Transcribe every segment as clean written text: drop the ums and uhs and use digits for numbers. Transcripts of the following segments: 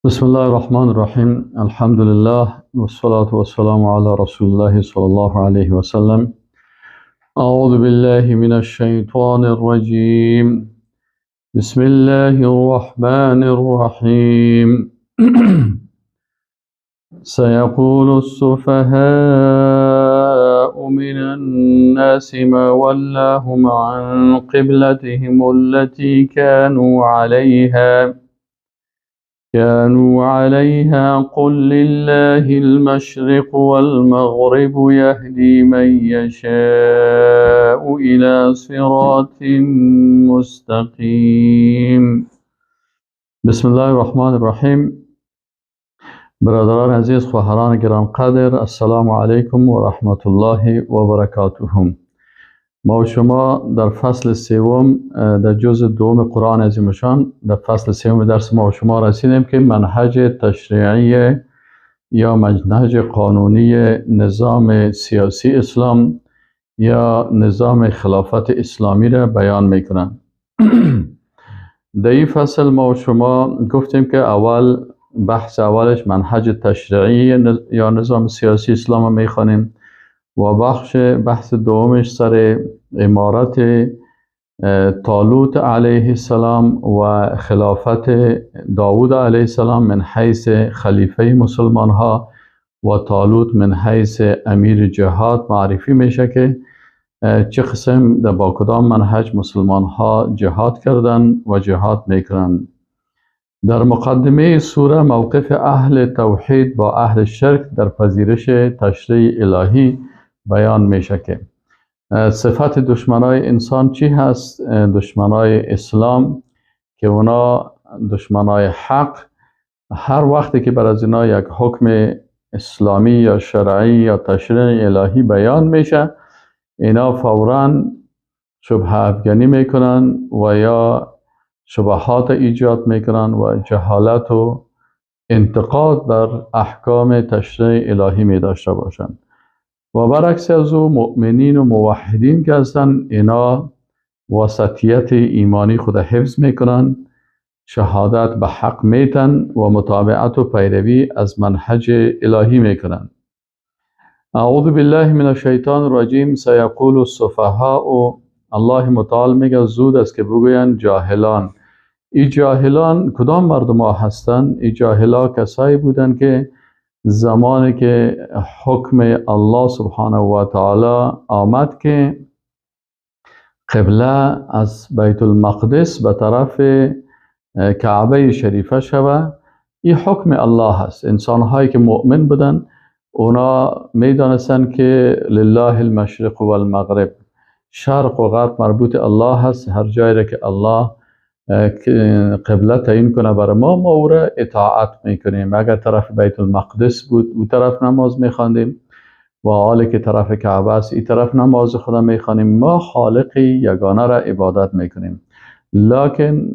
بسم الله الرحمن الرحیم. الحمد لله والصلاة والسلام على رسول الله صلى الله عليه وسلم. اعوذ بالله من الشیطان الرجیم. بسم الله الرحمن الرحیم. سيقول السفهاء من الناس ما ولاهم عن قبلتهم التي كانوا عليها قل لله المشرق والمغرب يهدي من يشاء إلى صراط مستقيم. بسم الله الرحمن الرحیم. برادران عزیز، خواهران گرانقدر، السلام علیکم و رحمت الله و برکاته. ما و شما در فصل سوم، در جزء دوم قرآن عظیم الشان، در فصل سوم درس ما و شما رسیدیم که منهج تشریعی یا منهج قانونی نظام سیاسی اسلام یا نظام خلافت اسلامی را بیان میکنند. در این فصل ما و شما گفتیم که اول بحث اولش منهج تشریعی یا نظام سیاسی اسلام را میخوانیم و بحث دومش سر امارت طالوت علیه السلام و خلافت داود علیه السلام من حیث خلیفه مسلمان ها و طالوت من حیث امیر جهاد معرفی میشه که چه قسم در با کدام منهج مسلمان ها جهاد کردن و جهاد میکنن. در مقدمه سوره موقف اهل توحید با اهل شرک در پذیرش تشریع الهی بیان میشه که صفت دشمنای انسان چی هست، دشمنای اسلام که اونا دشمنای حق، هر وقتی که بر از اینا یک حکم اسلامی یا شرعی یا تشریع الهی بیان میشه، اینا فورا شبهه افگنی میکنن و یا شبهات ایجاد میکنن و جهالت و انتقاد بر احکام تشریع الهی می داشته باشند و برعکس از او مؤمنین و موحدین که هستن، اینا وسطیت ایمانی خود حفظ میکنن، شهادت به حق میتن و متابعت و پیروی از منهج الهی میکنن. اعوذ بالله من الشیطان الرجیم. سیقول السفهاء. الله متعال میگه زود است که بگوین جاهلان. ای جاهلان کدام مردم ها هستند؟ ای جاهلا کسایی بودند که زمانی که حکم الله سبحانه و تعالی آمد که قبله از بیت المقدس به طرف کعبه شریفه شوه، این حکم الله هست. انسان هایی که مؤمن بودن، اونا میدانستن که لله المشرق و المغرب، شرق و غرب مربوط الله هست. هر جایی را که الله قبله تعیین کنه برای ما، ما او را اطاعت میکنیم. اگر طرف بیت المقدس بود، او طرف نماز میخواندیم و حالی که طرف کعبه است، این طرف نماز خود میخوانیم. ما خالق یگانه را عبادت میکنیم. لکن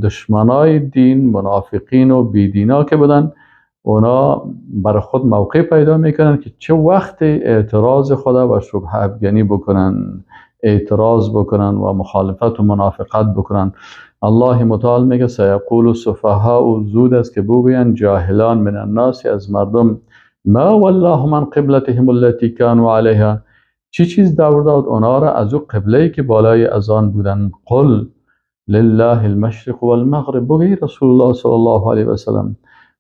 دشمنای دین، منافقین و بیدینا که بودن، اونا برای خود موقع پیدا میکنن که چه وقت اعتراض خود و شبهه افگنی بکنن، اعتراض بکنن و مخالفت و منافقت بکنن. الله متعال میگه سیقول السفهاء، زود است که بگوین جاهلان، من الناس، از مردم، ما ولاهم عن قبلتهم التي كانوا عليها، چی چیز دور داد اونا را از او قبله که بالای از آن بودن؟ قل لله المشرق والمغرب، بگوی رسول الله صلی الله علیه و سلم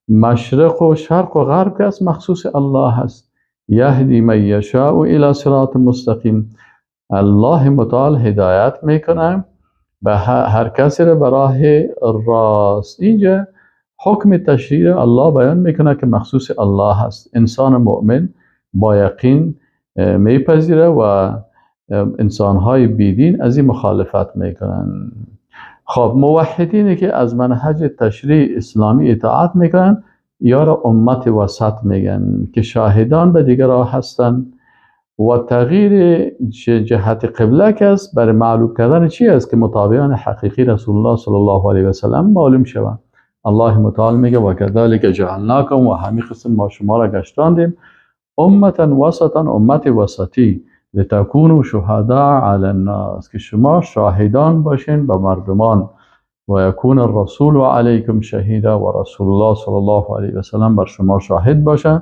مشرق و شرق و غرب که از مخصوص الله هست. یهدی من یشاء الى صراط مستقیم، الله متعال هدایت میکنه به هر کسی را به راه راست. اینجا حکم تشریع الله بیان میکنه که مخصوص الله هست. انسان مؤمن با یقین میپذیره و انسانهای بیدین از این مخالفت میکنن. خب، موحدینی که از منهج تشریع اسلامی اطاعت میکنن، یا را امت وسط میگن که شاهدان به دیگر راه هستن و تغییر جهت قبله که است، برای معلوم کردن چی است که متابعان حقیقی رسول الله صلی الله علیه و سلم معلوم شوند. الله متعال میگه و کذلک جعلناکم، و همین قسم ما شما را گشتاندیم، امة وسطا، امت وسطی، لتکونوا شهداء علی الناس، که شما شاهدان باشین به مردمان. و یکون الرسول علیکم شهیدا، و رسول الله صلی الله علیه و سلم بر شما شاهد باشه.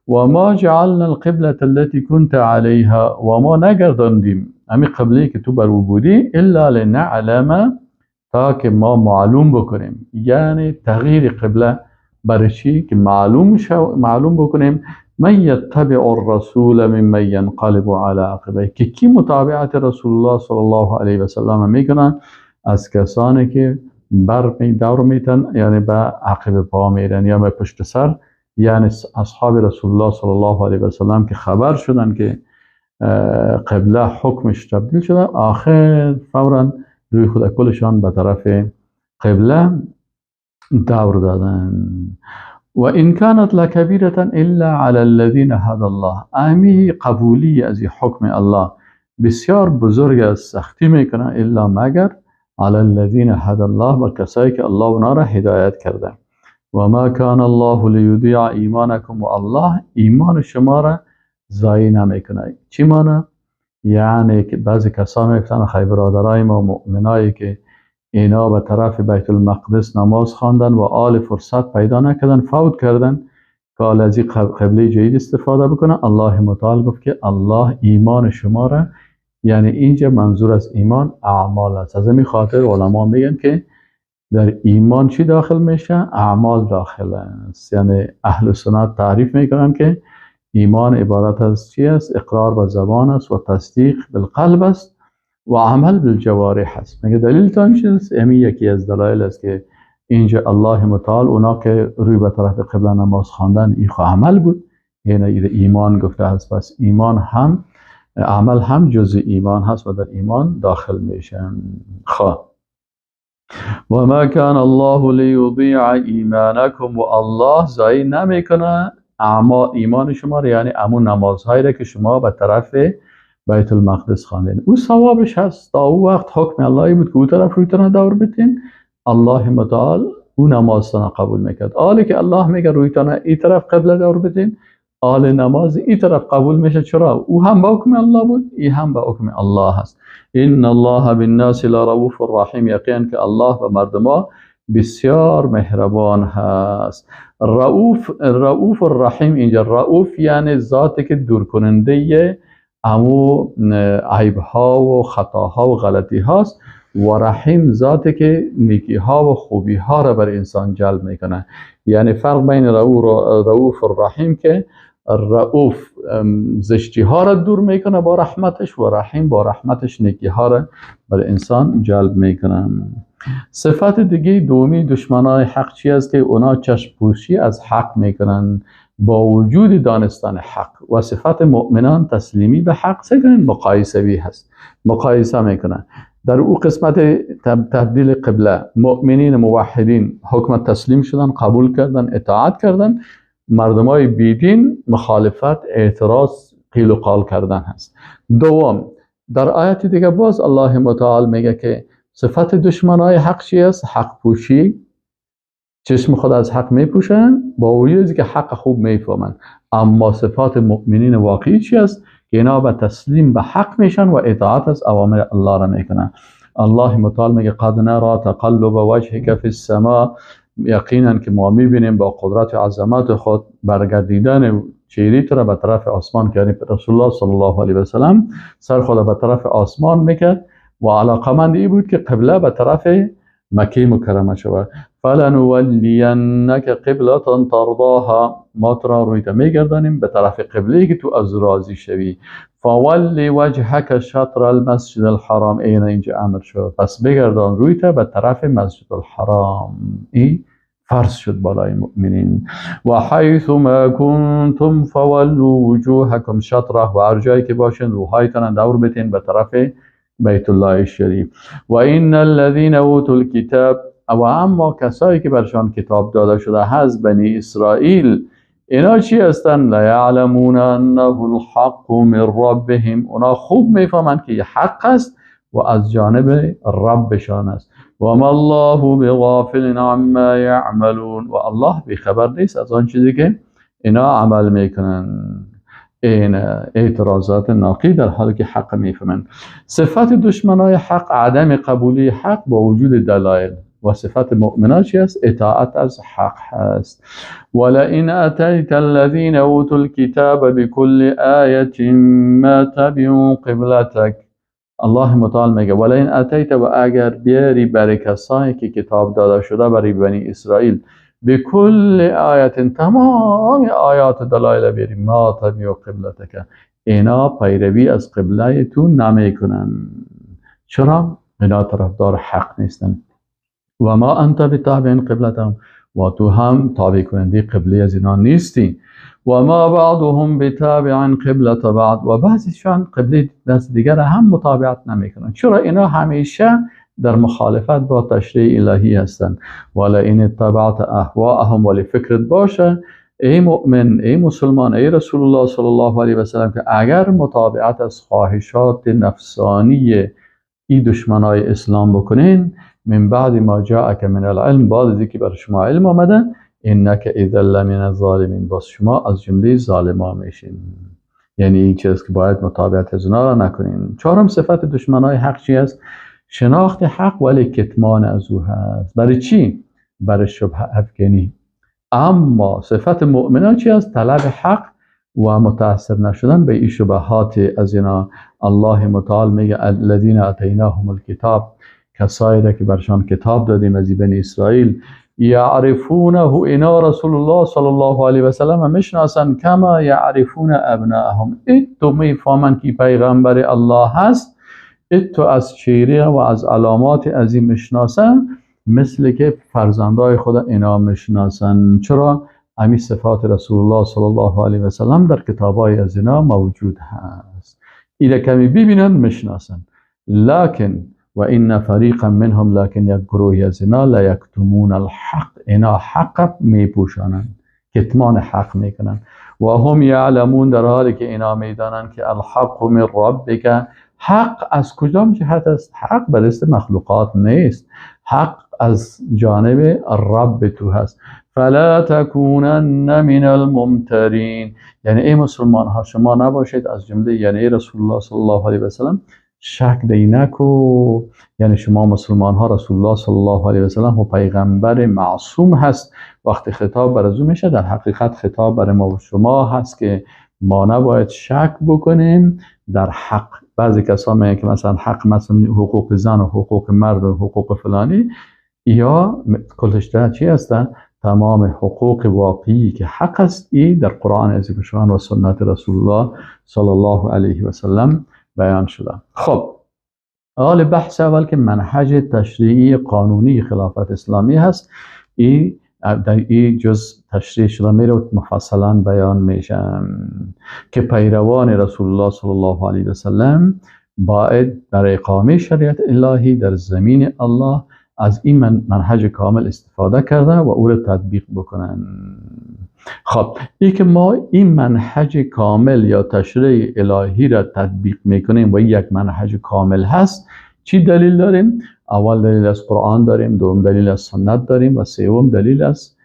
و ما جعلنا القبلة التي كنت علیها، و ما نگرداندیم امی قبله که تو بر او بودی، الا لنعلم، تا که ما معلوم بکنیم. یعنی تغییر قبله برای چی؟ که معلوم بکنیم من یتبع الرسول ممن ینقلب علی عقبیه، که کی متابعت رسول الله صلی الله علیه و سلم میکنن از کسانی که بر دور میتن، یعنی به عقب پا میرن یا به پشت سر. یعنی اصحاب رسول الله صلی الله علیه و سلم که خبر شدن که قبله حکمش تبدیل شده، آخر فورا روی خود کلشان به طرف قبله دور دادن. و این كانت لکبیرة الا علی الذین هدى الله، امی قبولی از حکم الله بسیار بزرگ است، سختی میکنه، الا مگر علی الذین هدى الله، بر کسایی که الله اونا را هدایت کرده. و ما کان الله لیضیع ایمانکم، و الله ایمان شما را ضایع نمیکنه. چی معنی؟ یعنی که بعضی کسان میگفتن خی برادرای ما مؤمنایی که اینا به طرف بیت المقدس نماز خواندن و آل فرصت پیدا نکردن، فوت کردن که آل از قبله جدید استفاده بکنن. الله متعال گفت که الله ایمان شما را، یعنی اینجا منظور از ایمان اعمال است. از همین خاطر علما میگن که در ایمان چی داخل میشه؟ اعمال داخل است. یعنی اهل سنت تعریف میکنن که ایمان عبارت از چی است؟ اقرار به زبان است و تصدیق بالقلب است و عمل بالجوارح است. میگه دلیلتان چیست؟ امی یکی از دلایل است که اینجا الله متعال اونا که روی به طرف قبله نماز خواندن، این خو عمل بود، یعنی ایمان گفته است. پس ایمان هم عمل هم جزء ایمان هست و در ایمان داخل میشن. خب و ما کان الله لیضیع ایمانکم، و الله ضایع نمیکنه اما ایمان شما را، یعنی امون نمازهایی را که شما به طرف بیت المقدس خواندین، او ثوابش هست. تا او وقت حکم اللهی بود که او طرف رویتان دور بتین، الله متعال او نمازتان قبول میکرد. آلی که الله میگه رویتان ای طرف قبله دور بتین، آل نماز ای طرف قبول میشه. چرا؟ او هم به حکم الله بود، ای هم به حکم الله هست. ان الله بالناس لرؤوف رحیم، یقینا که الله به مردما بسیار مهربان هست. رؤوف الرحیم، اینجا رؤوف یعنی ذاتی که دور کننده امو عیب ها و خطاها و غلطی هاست، و رحیم ذاتی که نیکی ها و خوبی ها را بر انسان جلب میکنه. یعنی فرق بین رؤوف الرحیم که رؤوف زشتی ها را دور میکنه با رحمتش، و رحیم با رحمتش نیکی ها را بر انسان جلب میکنه. صفت دیگه دومی دشمنان حق چی است؟ که اونا چشم پوشی از حق میکنن با وجود دانستن حق. و صفت مؤمنان تسلیمی به حق، سکنن مقایسوی هست، مقایسه میکنن. در او قسمت تبدیل قبله مؤمنین موحدین حکم تسلیم شدن، قبول کردن، اطاعت کردن. مردمای بیدین مخالفت، اعتراض، قیل و قال کردن هست. دوم در آیت دیگه باز الله متعال میگه که صفت دشمنای حق چی است؟ حق پوشی، چشم خود از حق میپوشن با وجودی که حق خوب میفهمن. اما صفات مؤمنین واقعی چی است؟ که اینا به تسلیم به حق میشن و اطاعت از اوامر الله را میکنن. الله متعال میگه قد نرى تقلب وجهك فی السماء، یقینا که ما میبینیم با قدرت و عظمت خود برگردیدن چهره را به طرف آسمان، که یعنی رسول الله صلی الله علیه و سلم سر خود به طرف آسمان میکرد و علاقمند ای بود که قبله به طرف مکه مکرمه شود. فلنولینک قبلة ترضاها، ما تو را روی میگردانیم به طرف قبله که تو از راضی شوی. فول وجهک شطر المسجد الحرام، این اینجا امر شد، پس بگردان روی تا به طرف مسجد الحرام. این فرض شد بالای مؤمنین. و حیث ما کنتم فولوا وجوهکم شطره، و هر جایی که باشین روحایتان دور بتین به طرف بیت الله الشریف. و ان الذين اوتوا الكتاب، و اما کسایی که برشان کتاب داده شده هست بنی اسرائیل، اینا چی هستن؟ لا یعلمون انه الحق من ربهم، اونا خوب میفهمند که حق است و از جانب ربشان است. و ما الله بغافل عما یعملون، و الله بیخبر نیست از آن چیزی که اینا عمل میکنن. این اعتراضات ناقی در حالی که حق میفهمند. صفت دشمنای حق عدم قبولی حق با وجود دلایل، و صفت مؤمنان چی است؟ اطاعت از حق هست. ولئن اتیت الذین اوتوا الکتاب بكل آیة ما تبعوا قبلتک. الله متعال میگه ولئن اتیت، و اگر بیاری برای کسانی که کتاب داده شده برای بنی اسرائیل، بكل آیة، تمام آیات دلایل بیاری، ما تبعوا قبلتک، اینا پیروی از قبله تو نمیکنن. چرا؟ اینا طرفدار حق نیستن. و ما انت بتابع قبلتهم، و تو هم تابع کننده قبله از اینا نیستی. و ما بعضهم بتابع قبلة بعض، و بعضیشان قبله دست دیگر هم متابعت نمیکنن. چرا؟ اینا همیشه در مخالفت با تشریع الهی هستند. ولئن اتبعت اهواءهم، ولی فکرت باشه ای مؤمن، ای مسلمان، ای رسول الله صلی الله علیه و سلم، که اگر متابعت از خواهشات نفسانی ای دشمنای اسلام بکنین، من بعد ما جاءک من العلم، بعد از اینکه بر شما علم آمده، انک اذا لمن الظالمین، باز شما از جمله ظالما میشین. یعنی این چیز که باید متابعت از اونا را نکنین. چهارم صفت دشمنای حق چی است؟ شناخت حق ولی کتمان از او هست. برای چی؟ برای شبهه افکنی. اما صفت مؤمنان چی است؟ طلب حق و متاثر نشدن به این شبهات از اینا. الله متعال میگه الذین اتیناهم الکتاب، کسایی را که برشان کتاب دادیم از بنی اسرائیل، یعرفونه، اینا رسول الله صلی الله علیه و سلم میشناسن، کما یعرفون ابناءهم، اتو میفهمن که پیغمبر الله هست، اتو از چهره و از علامات از این میشناسن، مثل که فرزندای خود اینا میشناسن. چرا؟ امی صفات رسول الله صلی الله علیه و سلم در کتابای از اینا موجود هست، اینا کمی ببینن میشناسن. لکن و این فریقا منهم، لکن یک گروهی از اینا، لا یکتمون الحق، اینا حق میپوشانند، کتمان حق میکنن. و هم یعلمون، در حالی که اینا میدانند که الحق من ربک، حق از کدام جهت است؟ حق به دست مخلوقات نیست، حق از جانب رب تو هست. فلا تکونن من الممترین، یعنی ای مسلمان ها شما نباشید از جمله، یعنی ای رسول الله صلی الله علیه و سلم شک دی نکو، یعنی شما مسلمان ها رسول الله صلی الله علیه و سلم و پیغمبر معصوم هست، وقتی خطاب بر از او میشه در حقیقت خطاب بر ما و شما هست که ما نباید شک بکنیم در حق. بعضی کسا میگن که مثلا حق مثلا حقوق زن و حقوق مرد و حقوق فلانی، یا کلش در چی هستن؟ تمام حقوق واقعی که حق است ای در قرآن عظیم الشان و سنت رسول الله صلی الله علیه و سلم بیان شده. خب حال بحث اول که منهج تشریعی قانونی خلافت اسلامی هست، ای در ای جز تشریح شده میره و مفصلا بیان میشن که پیروان رسول الله صلی الله علیه و سلم باید در اقامه شریعت الهی در زمین الله از این منهج کامل استفاده کرده و او را تطبیق بکنن. خب این که ما این منهج کامل یا تشریع الهی را تطبیق میکنیم و یک منهج کامل هست، چی دلیل داریم؟ اول دلیل از قرآن داریم، دوم دلیل از سنت داریم و سوم دلیل از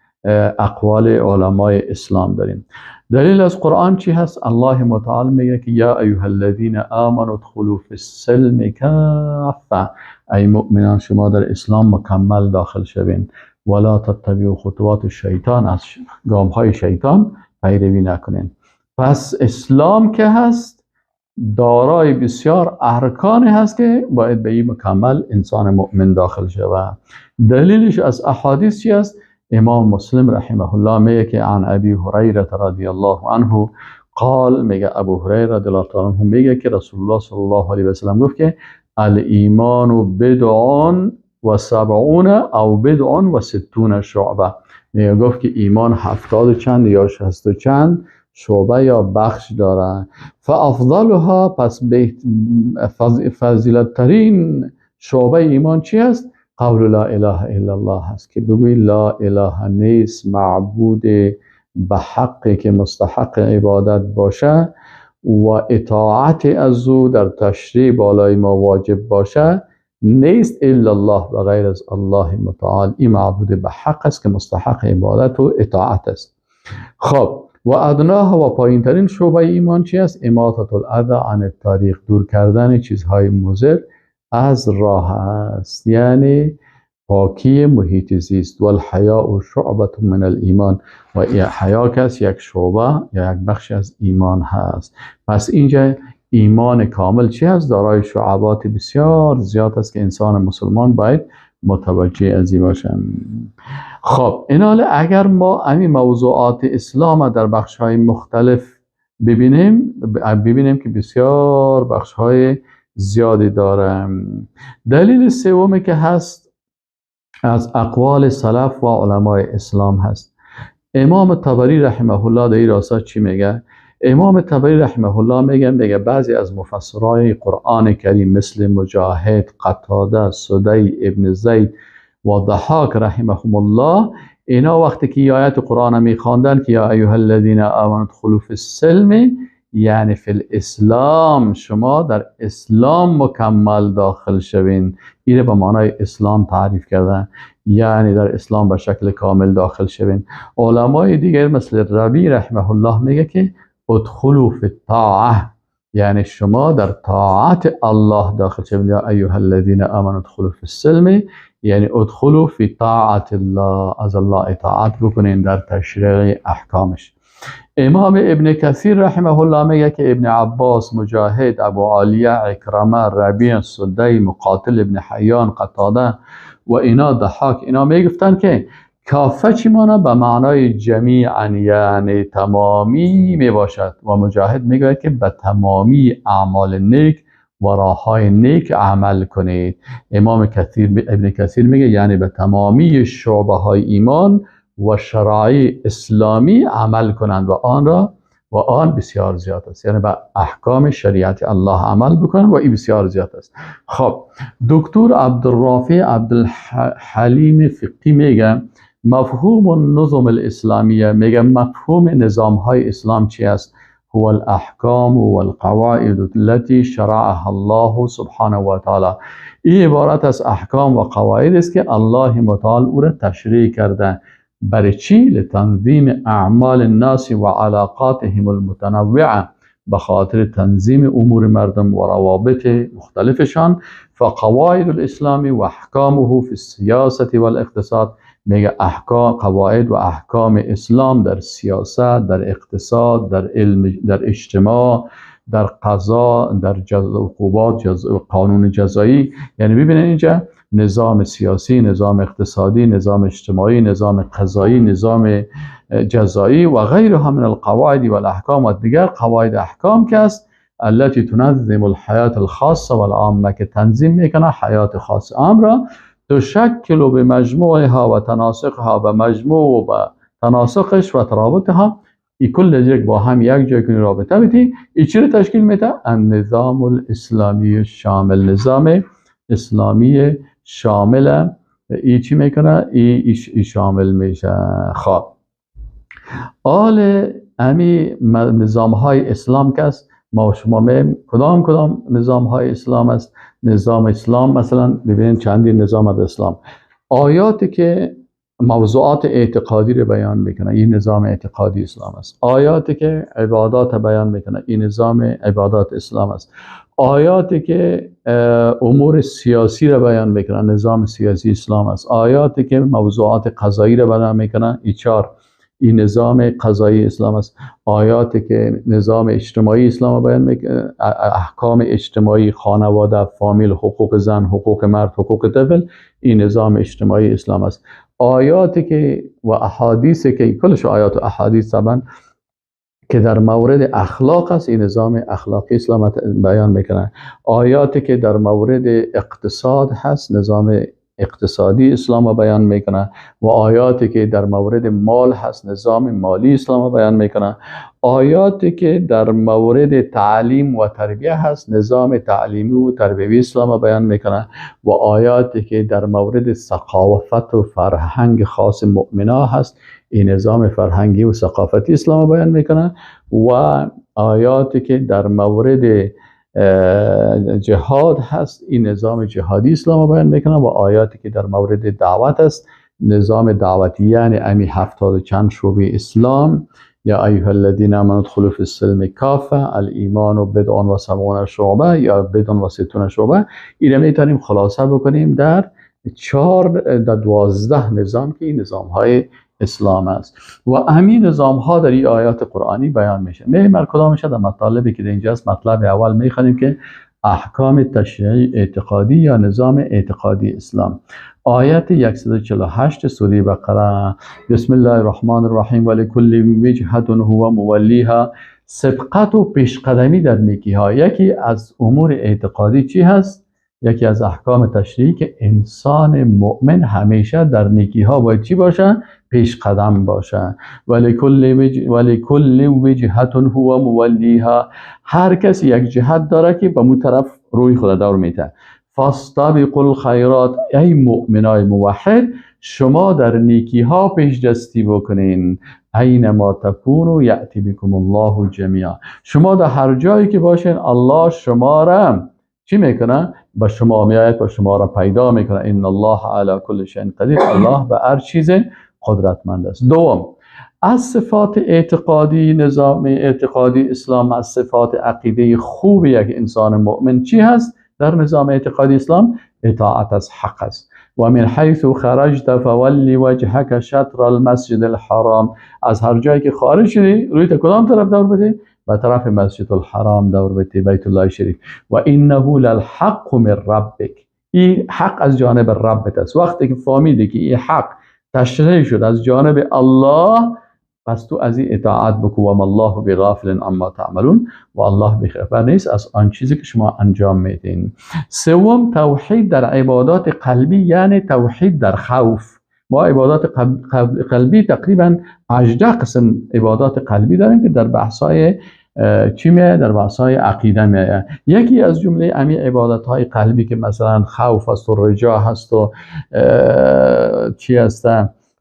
اقوال علمای اسلام داریم. دلیل از قرآن چی هست؟ الله متعال میگه که یا ایها الذین آمنوا ادخلوا فی السلم کافه، ای مؤمنان شما در اسلام مکمل داخل شوین، ولا تتبعوا خطوات الشیطان، از گام های شیطان پیروی نکنین. پس اسلام که هست دارای بسیار ارکانی هست که باید به این مکمل انسان مؤمن داخل شود. دلیلش از احادیث چی است؟ امام مسلم رحمه الله میگه که عن ابی هریره رضی الله عنه قال، میگه ابو هریره رضی الله تعالی عنه میگه که رسول الله صلی الله علیه و سلم گفت که الایمان بضع و سبعون او بضع و ستون شعبه. میگه گفت که ایمان 70 چند یا 60 چند شعبه یا بخش داره. فافضلها، پس فضیلت ترین شعبه ایمان چی است؟ قول لا اله الا الله هست، که بگوی لا اله نیست معبود به حقی که مستحق عبادت باشه و اطاعت از او در تشریع بالای ما واجب باشه، نیست الا الله و غیر از الله متعال. این معبود به حق است که مستحق عبادت و اطاعت است. خب و ادناها و پایین ترین شعبه ایمان چی است؟ اماطة الاذی عن الطریق، دور کردن چیزهای مضر از راه است. یعنی پاکی محیط زیست. والحیاء شعبة من الایمان، و حیا کس یک شعبه یا یک بخش از ایمان هست. پس اینجا ایمان کامل چی هست؟ دارای شعبات بسیار زیاد است که انسان مسلمان باید متوجه از این باشم. خب این حال اگر ما همین موضوعات اسلام در بخش های مختلف ببینیم که بسیار بخش های زیادی دارم. دلیل سومی که هست از اقوال سلف و علمای اسلام هست. امام طبری رحمه الله در این راستا چی میگه؟ امام طبری رحمه الله میگه بعضی از مفسرای قرآن کریم مثل مجاهد، قتاده، سدی، ابن زید و ضحاک رحمهم الله، اینا وقتی که آیت قرآن میخواندن که یا ایها الذین آمنوا ادخلوا فی السلم، یعنی فی الاسلام، شما در اسلام مکمل داخل شوین. اینه به معنای اسلام تعریف کردن، یعنی در اسلام به شکل کامل داخل شوین. علمای دیگر مثل ربی رحمه الله میگه که ادخلوا فی الطاعه، یعنی شما در طاعت الله داخل شوین. یا ایها الذین آمنوا ادخلوا فی السلم، یعنی ادخلوا فی طاعت الله، از الله اطاعت بکنین در تشریع احکامش. امام ابن کثیر رحمه الله میگه که ابن عباس، مجاهد، ابو عالیه، عکرمه، ربیع، سدی، مقاتل، ابن حیان، قتاده و اینا، ضحاک، اینا میگفتن که کافه چی مانا؟ به معنای جمیعا، یعنی تمامی میباشد. و مجاهد میگوید که به تمامی اعمال نیک و راههای نیک عمل کنید. امام کثیر، ابن کثیر میگه یعنی به تمامی شعبه های ایمان و شرایع اسلامی عمل کنند و آن را و آن بسیار زیاد است، یعنی به احکام شریعت الله عمل بکنند و این بسیار زیاد است. خب دکتر عبدالرافع عبدالحلیم فقی میگه مفهوم النظم الاسلامیه، میگه مفهوم نظام های اسلام چی است؟ هو الاحکام والقواعد التي شرعها الله سبحانه و تعالی. این عبارت از احکام و قواعد است که الله متعال او را تشریع کرده. برای چی؟ لتنظیم اعمال الناس و علاقاتهم المتنوعه، به خاطر تنظیم امور مردم و روابط مختلفشان. فقواعد الاسلام و احکامه فی السیاست والاقتصاد، میگه احکام، قواعد و احکام اسلام در سیاست، در اقتصاد، در علم، در اجتماع، در قضا، در عقوبات، قانون جزایی. یعنی ببینید اینجا نظام سیاسی، نظام اقتصادی، نظام اجتماعی، نظام قضایی، نظام جزایی و غیرها من القواعد والاحکام و دیگر قواعد احکام که است التي تنظم الحیات الخاصه والعامه، که تنظیم میکنه حیات خاص عام را، تشکل بمجموعها و تناسقها، به مجموع و تناسقش و ترابطها، ای کل یک با هم یک جای کنی رابطه بیتی، ای چی رو تشکیل میده؟ النظام الاسلامی شامل، نظام اسلامی شامل. ای چی میکنه؟ ای شامل میشه. خب آل امی نظام های اسلام که است، ما و شما میم کدام کدام نظام های اسلام است. نظام اسلام مثلا ببینید چندین نظام از اسلام، آیاتی که موضوعات اعتقادی رو بیان میکنه، این نظام اعتقادی اسلام است. آیاتی که عبادات بیان میکنه، این نظام عبادات اسلام است. آیاتی که امور سیاسی رو بیان میکنه، نظام سیاسی اسلام است. آیاتی که موضوعات قضایی رو بیان میکنه، این چهار، این نظام قضایی اسلام است. آیاتی که نظام اجتماعی اسلام بیان میکنه، احکام اجتماعی، خانواده، فامیل، حقوق زن، حقوق مرد، حقوق طفل، این نظام اجتماعی اسلام است. آیاتی که و احادیث که کلش آیات و احادیث طبعا که در مورد اخلاق است، این نظام اخلاقی اسلام بیان میکنه. آیاتی که در مورد اقتصاد هست، نظام اقتصادی اسلام بیان میکنه. و آیاتی که در مورد مال هست، نظام مالی اسلام بیان میکنه. آیاتی که در مورد تعلیم و تربیه هست، نظام تعلیمی و تربیوی اسلام بیان میکنه. و آیاتی که در مورد ثقافت و فرهنگ خاص مؤمنا هست، این نظام فرهنگی و ثقافتی اسلام بیان میکنه. و آیاتی که در مورد جهاد هست، این نظام جهادی اسلام بیان میکنه. و آیاتی که در مورد دعوت است، نظام دعوتی، یعنی امی 70 چند شعبه اسلام، یا ایها الذین آمنوا ادخلوا فی السلم کافه، الایمان بضع و سبعون شعبه یا بضع و ستون شعبه. این میتونیم خلاصه بکنیم در 4 در 12 نظام که این نظام های اسلام است و همین نظام ها در این آیات قرآنی بیان میشه. می کدام میشه در مطالبی که در اینجاست. مطلب اول میخوانیم که احکام تشریعی اعتقادی یا نظام اعتقادی اسلام، آیت 148 سوره بقره. بسم الله الرحمن الرحیم. ولکل وجهة هو مولیها. سبقت و پیشقدمی در نیکی ها. یکی از امور اعتقادی چی هست؟ یکی از احکام تشریعی که انسان مؤمن همیشه در نیکی ها باید چی باشه؟ پیش قدم باشه. ولکل وجهة هو مولیها. هر کسی یک جهت داره که به مو طرف روی خود دور میته. فاستبقوا الخیرات. ای مؤمنای موحد، شما در نیکی ها پیش دستی بکنین. اینما تکونوا یأتی بکم الله جمیعا. شما در هر جایی که باشین الله شما را چی میکنه؟ به شما میآید و شما را پیدا میکنه. ان الله علی کل شیء قدیر. الله به هر چیز قدرتمند است. دوم، از صفات اعتقادی نظام اعتقادی اسلام، از صفات عقیده خوب یک انسان مؤمن چی هست در نظام اعتقادی اسلام؟ اطاعت از حق است. و من حیث خرجت فولی وجهک شطر المسجد الحرام. از هر جایی که خارج شدی روی تا کدام طرف دور بده؟ به طرف مسجد الحرام دور بده، بیت الله شریف. و انه للحق من ربک. این حق از جانب ربت است. وقتی که فهمیدی که این حق تشریع شد از جانب الله، پس تو از این اطاعت بکو. و ما الله بغافل عما تعملون. و الله بیخبر نیست از آن چیزی که شما انجام میدین. سوم، توحید در عبادات قلبی، یعنی توحید در خوف. ما عبادات قلبی تقریبا 18 قسم عبادات قلبی داریم که در بحث‌های چی میاد؟ در بحث‌های عقیده میاد. یکی از جمله امی عبادت‌های قلبی که مثلا خوف است و رجا هست و چی هست،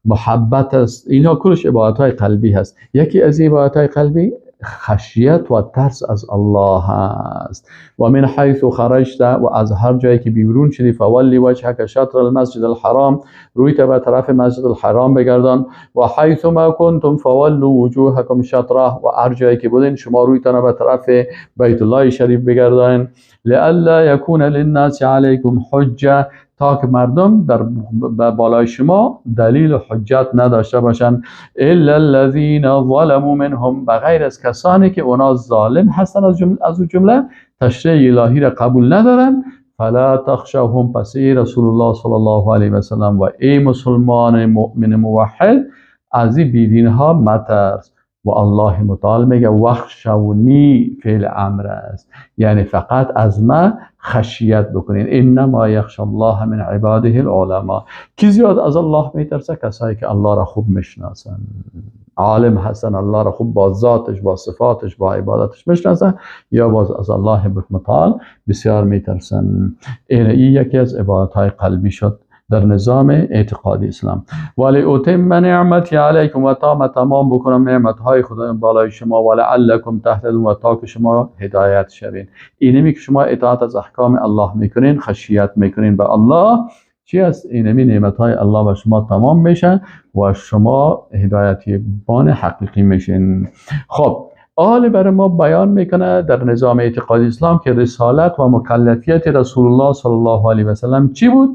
محبت است، اینا کلش عبادت‌های قلبی هست. یکی از عبادت‌های قلبی خشیت و ترس از الله است. و من حیث خرجت، و از هر جایی که بیرون شدی، فولی وجهک شطر المسجد الحرام، روی تا به طرف مسجد الحرام بگردان. و حیث ما کنتم فولوا وجوهکم شطره، و هر جایی که بودین شما روی تا به طرف بیت الله شریف بگردان. لئلا یکون للناس علیکم حجه، تا که مردم در بالای شما دلیل و حجت نداشته باشند. الا الذین ظلموا منهم، بغیر از کسانی که اونا ظالم هستن از اون جمله تشریع الهی را قبول ندارن. فلا تخشوهم، پس ای رسول الله صلی الله علیه و سلم و ای مسلمان مؤمن موحد از این بیدین ها مترس. و الله متعال میگه وخشونی، فعل امر است، یعنی فقط از ما خشیت بکنین. انما یخش الله من عباده العلماء. کی زیاد از الله میترسه؟ کسایی که الله را خوب میشناسن، عالم هستن، الله را خوب با ذاتش، با صفاتش، با عبادتش میشناسن، یا باز از الله متعال بسیار میترسن. این یکی از عبادت های قلبی شد در نظام اعتقادی اسلام. ولی اتم نعمتی علیکم، و تا تمام بکنم نعمت های خدا بالای شما، ولعلکم تهتدون، و تا که شما هدایت شوین. اینمی که شما اطاعت از احکام الله میکنین، خشیت میکنین به الله، چی است؟ اینمی نعمت های الله به شما تمام میشه و شما هدایتی بان حقیقی میشین. خب آل برای ما بیان میکنه در نظام اعتقادی اسلام که رسالت و مکلفیت رسول الله صلی الله علیه و سلم چی بود؟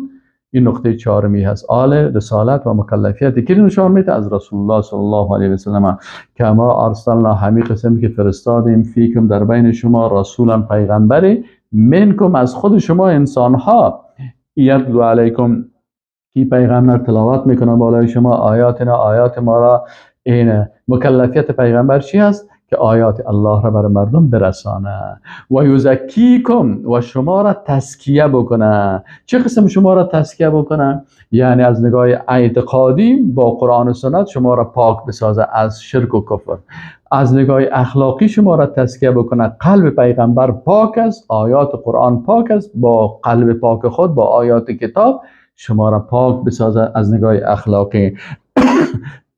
این نقطه چهارمی هست. آل رسالت و مکلفیت کی نشان میده؟ از رسول الله صلی الله علیه و سلم. کما ارسلنا، همی قسم که فرستادیم، فیکم در بین شما، رسولا پیغمبری، منکم از خود شما انسان ها، یتلو علیکم، کی پیغمبر تلاوت میکنه بالای شما، آیاتنا، آیات ما را. این مکلفیت پیغمبر چی هست؟ که آیات الله را بر مردم برسانه. و یزکیکم، و شما را تزکیه بکنه. چه قسم شما را تزکیه بکنه؟ یعنی از نگاه اعتقادی با قرآن و سنت شما را پاک بسازه از شرک و کفر. از نگاه اخلاقی شما را تزکیه بکنه. قلب پیغمبر پاک است، آیات قرآن پاک است، با قلب پاک خود با آیات کتاب شما را پاک بسازه از نگاه اخلاقی.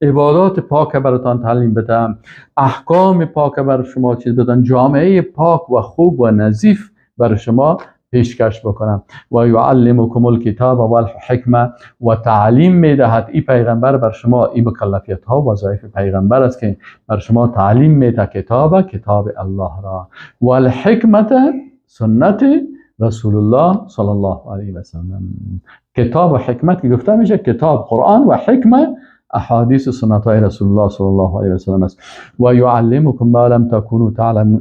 عبادات پاک براتان تعلیم بدم، احکام پاک بر شما چیز بدن، جامعه پاک و خوب و نظیف بر شما پیشکش بکنم. و یعلمکم الکتاب و الحکمه، و تعلیم میدهد ای پیغمبر بر شما. ای مکلفیت ها و وظایف پیغمبر است که بر شما تعلیم میده کتاب الله را، و الحکمت سنت رسول الله صلی الله علیه و سلم. کتاب و حکمت که گفته میشه کتاب قرآن و حکمت احادیث و سنت های رسول الله صلی الله علیه و سلم است. و یعلمکم ما لم تکونوا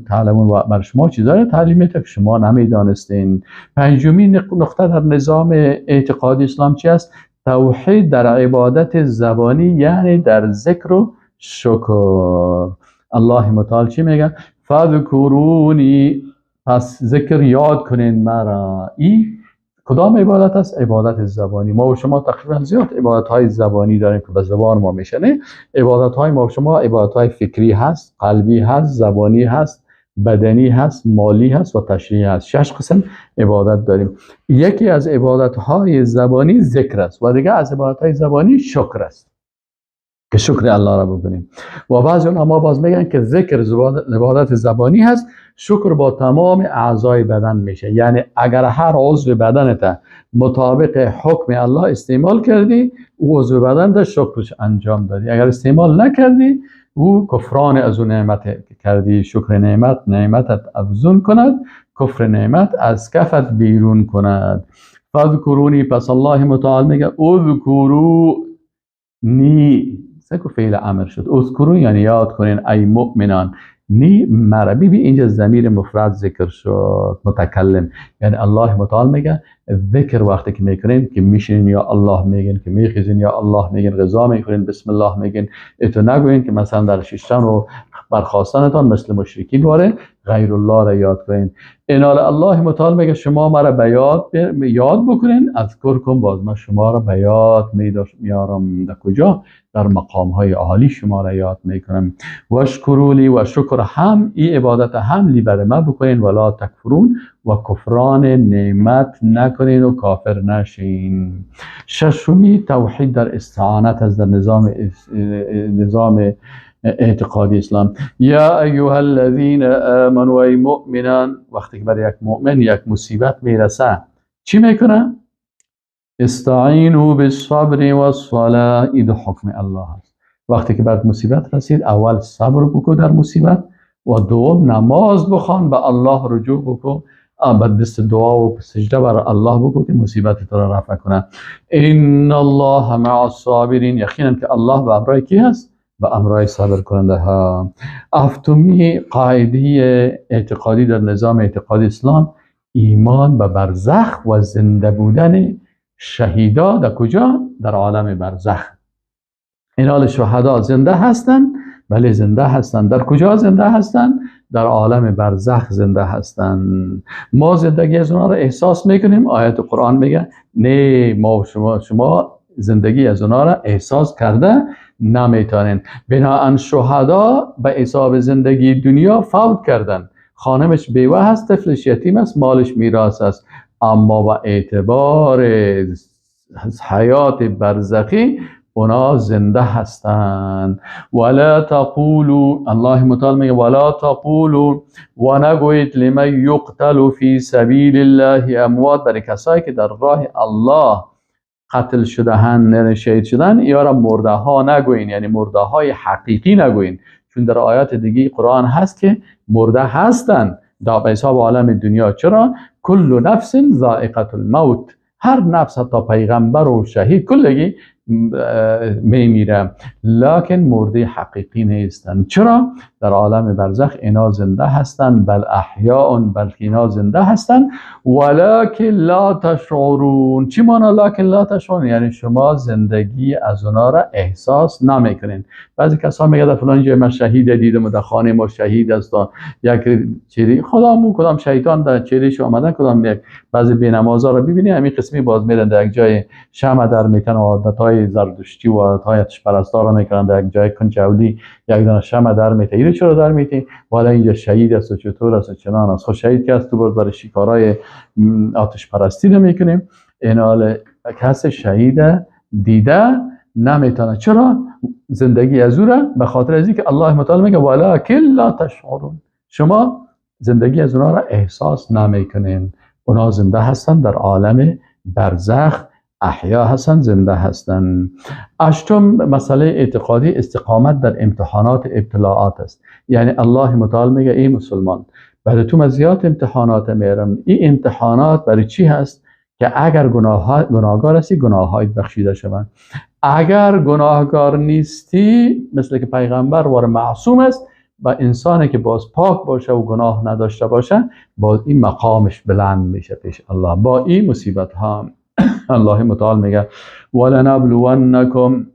تعلمون، و بر شما چیزایی تعلیم میده که شما نمیدانستین. پنجمین نقطه در نظام اعتقادی اسلام چی است؟ توحید در عبادت زبانی، یعنی در ذکر و شکر. الله متعال چی میگه؟ فذکرونی، پس ذکر یاد کنین مرا. ای کدام عبادت است؟ عبادت زبانی. ما و شما تقریبا زیاد عبادت های زبانی داریم که به زبان ما میشه. نه، عبادت های ما و شما عبادت های فکری هست، قلبی هست، زبانی هست، بدنی هست، مالی هست و تشریعی هست. 6 قسم عبادت داریم. یکی از عبادت های زبانی ذکر است و دیگه از عبادت های زبانی شکر است که شکر الله را بکنیم. و بعضی علما باز میگن که ذکر عبادت زبانی هست، شکر با تمام اعضای بدن میشه. یعنی اگر هر عضو بدنت مطابق حکم الله استعمال کردی، او عضو بدنت شکرش انجام دادی. اگر استعمال نکردی، او کفران از اون نعمت کردی. شکر نعمت نعمتت افزون کند، کفر نعمت از کفت بیرون کند. فذکرونی، پس الله متعال میگه اذکرونی، سکو فعل امر شد. اذکرون یعنی یاد کنین ای مؤمنان، نی مرا. ببین اینجا ضمیر مفرد ذکر شد، متکلم. یعنی الله متعال میگه ذکر وقتی که میکنین، که میشینین یا الله میگین، که میخیزین یا الله میگین، غذا میخورین بسم الله میگین. اتو نگوین که مثلا در شیشتن و برخواستنتان مثل مشرکین واره غیر الله را یاد کنین. انال الله متعال میگه شما مرا به یاد بکنین، اذکرکم، باز من شما را به یاد میارم. در کجا؟ در مقام های عالی شما را یاد میکنم. واشکروا لی، و شکر هم ای عبادت هم لی برای من بکنین. ولا تکفرون، و کفران نعمت نکنین و کافر نشین. ششمی توحید در استعانت از در نظام اعتقادی اسلام. یا ایها الذین آمنوا، ای مؤمنان. وقتی که برای یک مؤمن یک مصیبت میرسه چی میکنه؟ استعینوا بالصبر والصلاة. این حکم الله است. وقتی که بر مصیبت رسید، اول صبر بکو در مصیبت، و دوم نماز بخوان، به الله رجوع بکو، به دست دعا و سجده بر الله بکو که مصیبت تو را رفع کنه. ان الله مع الصابرین، یقینا که الله به امرای کی هست؟ به امرای صبر کننده ها. هفتمی قاعده اعتقادی در نظام اعتقادی اسلام، ایمان به برزخ و زنده بودن شهیدا در کجا؟ در عالم برزخ. این حال شهدا زنده هستند، بله زنده هستند. در کجا زنده هستند؟ در عالم برزخ زنده هستند. ما زندگی از اونها را احساس میکنیم. آیت قرآن میگه نه، ما شما زندگی از اونها را احساس کرده نمیتونین. بناهن شهدا به حساب زندگی دنیا فوت کردن. خانمش بیوه هست، طفلش یتیم است، مالش میراث است، اما با اعتبار حیات برزخی اونا زنده هستند. ولا تقولوا، الله متعال میگه ولا تقولوا، و نگویید لمن یقتل فی سبیل الله اموات، برای کسایی که در راه الله قتل شده‌اند، یعنی شهید شدن، یا را مرده ها نگویین، یعنی مرده های حقیقی نگویین، چون در آیات دیگه قرآن هست که مرده هستند در به حساب عالم دنیا. چرا؟ کل نفس ذائقه الموت، هر نفس حتی پیغمبر و شهید کلگی میمیره، لکن مرده حقیقی نیستند. چرا؟ در عالم برزخ اینا زنده هستند، بل احیاء، بلکه اینا زنده هستند، ولکن لا تشعرون. چی مانا لکن لا تشعرون؟ یعنی شما زندگی از اونا را احساس نمیکنین. بعضی کسا میگه در فلان جای من شهید دیدم و در خانه ما شهید است، یک چیزی خدامو کدام شیطان در چهرهش آمدن، کدام یک بعضی بی‌نمازا را ببینی همین قسمی باز میرن در یک جای شمع در میتن و عادت‌های زردشتی و عادت‌های آتش پرستا را میکنن، در یک جای کنجولی یک دانه شمع در میته. اینو چرا در میتی؟ والا اینجا شهید است و چطور است و چنان است. خب شهید که است تو باز برای شکارای آتش پرستی نمیکنیم. این حال کس شهید دیده نمیتونه. چرا؟ زندگی از او را به خاطر از اینکه الله متعال میگه ولکن لا تشعرون، شما زندگی از اونا را احساس نمیکنین. اونا زنده هستن در عالم برزخ، احیا هستن، زنده هستن. هشتم مسئله اعتقادی، استقامت در امتحانات ابتلاعات است. یعنی الله متعال میگه ای مسلمان، برای تو من زیاد امتحانات میارم. این امتحانات برای چی هست؟ که اگر گناهکار هستی گناه‌هایت بخشیده شوند، اگر گناهکار نیستی مثل که پیغمبر وار معصوم است و انسانی که باز پاک باشه و گناه نداشته باشه، باز این مقامش بلند میشه پیش الله. با این مصیبت ها الله متعال میگه ولنبلونکم،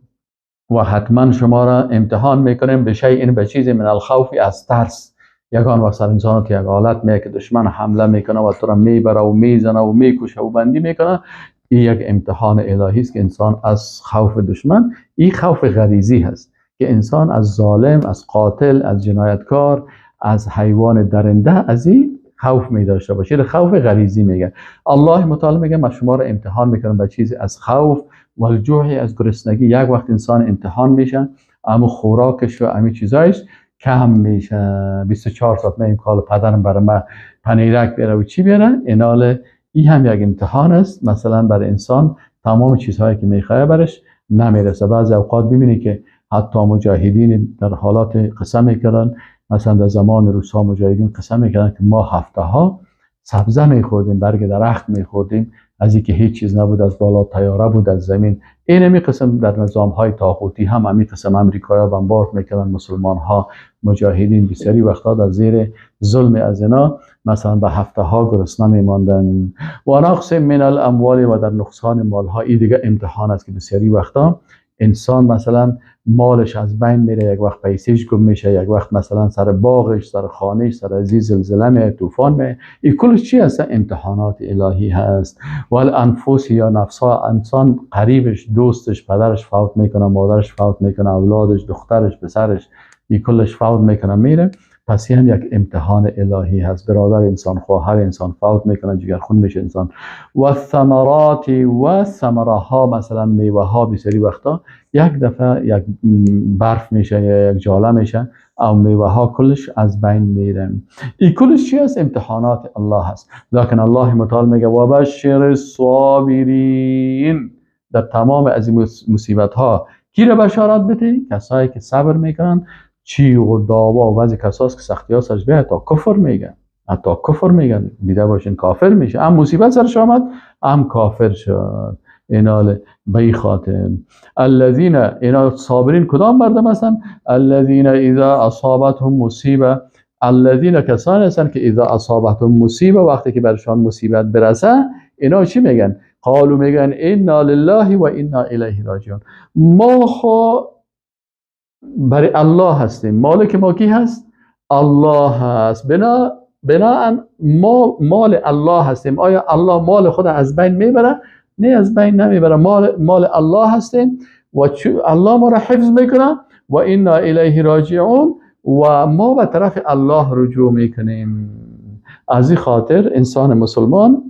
و حتما شما را امتحان میکنیم به شیء، به چیزی، من الخوف، از ترس. یگان وقت سر انسان که یک حالت میه که دشمن حمله میکنه و تو را میبره و میزنه و میکشه و بندی میکنه، این یک امتحان الهی است که انسان از خوف دشمن، این خوف غریزی هست که انسان از ظالم، از قاتل، از جنایتکار، از حیوان درنده، از این خوف می داشته باشه. خوف غریزی میگه. الله متعال میگه من شما را امتحان میکنم به چیزی از خوف و الجوع، از گرسنگی. یک وقت انسان امتحان میشه، اما خوراکش و امی چیزایش کم میشه. 24 ساعت من کال پدرم برای من پنیرک بیاره و چی بیاره، اینال این هم یک امتحان است. مثلا برای انسان تمام چیزهایی که میخواه برش نمیرسه. بعضی اوقات ببینی که حتی مجاهدین در حالات قسم میکردن، مثلا در زمان روس‌ها مجاهدین قسم میکردن که ما هفته ها سبزه میخوردیم، برگ درخت میخوردیم، از اینکه هیچ چیز نبود، از بالا تیاره بود از زمین. این همی قسم در نظام های طاغوتی هم همی قسم امریکایا بمبارد میکردن مسلمان ها، مجاهدین بسیاری وقتا در زیر ظلم از اینا مثلا به هفته ها گرسنه میماندن. و نقص من الاموال، و در نقصان مال ها. این دیگه امتحان است که بسیاری وقتا انسان مثلا مالش از بین میره، یک وقت پیسیش گم میشه، یک وقت مثلا سر باغش، سر خانهش، سر عزیز زلزله میه، طوفان میه. این کلش چی هست؟ امتحانات الهی هست. والانفس یا نفسها، انسان قریبش، دوستش، پدرش فوت میکنه، مادرش فوت میکنه، اولادش، دخترش، پسرش، این کلش فوت میکنه میره. پس این هم یک امتحان الهی هست. برادر انسان، خواهر انسان فوت میکنه، جگرخون میشه انسان. و ثمرات، و ثمره ها، مثلا میوه ها، بسیاری وقتا یک دفعه یک برف میشه یا یک جاله میشه او میوه ها کلش از بین میره. این کلش چی هست؟ امتحانات الله هست. لکن الله متعال میگه و بشر الصابرین، در تمام از این مصیبت ها کی را بشارت بده؟ کسایی که صبر میکنن. چیغ و دعوا و بعضی کساست که سختی ها سرش بیاد حتی کفر میگن، حتی کفر میگن، دیده باشین کافر میشه، هم مصیبت سرش آمد هم کافر شد. اینال به خاطر الذین، اینا صابرین کدام مردم هستن؟ الذین اذا اصابتهم مصیبه، الذین کسانی هستن که اذا اصابتهم مصیبه، وقتی که برشان مصیبت برسه اینا چی میگن؟ قالوا میگن انا لله و انا الیه راجعون. ما خو برای الله هستیم، مالک ما کی هست؟ الله هست. بناءً ما مال الله هستیم. آیا الله مال خود از بین میبره؟ نه، از بین نمیبره. مال الله هستیم و الله ما را حفظ میکنه و انا الیه راجعون، و ما به طرف الله رجوع میکنیم. از این خاطر انسان مسلمان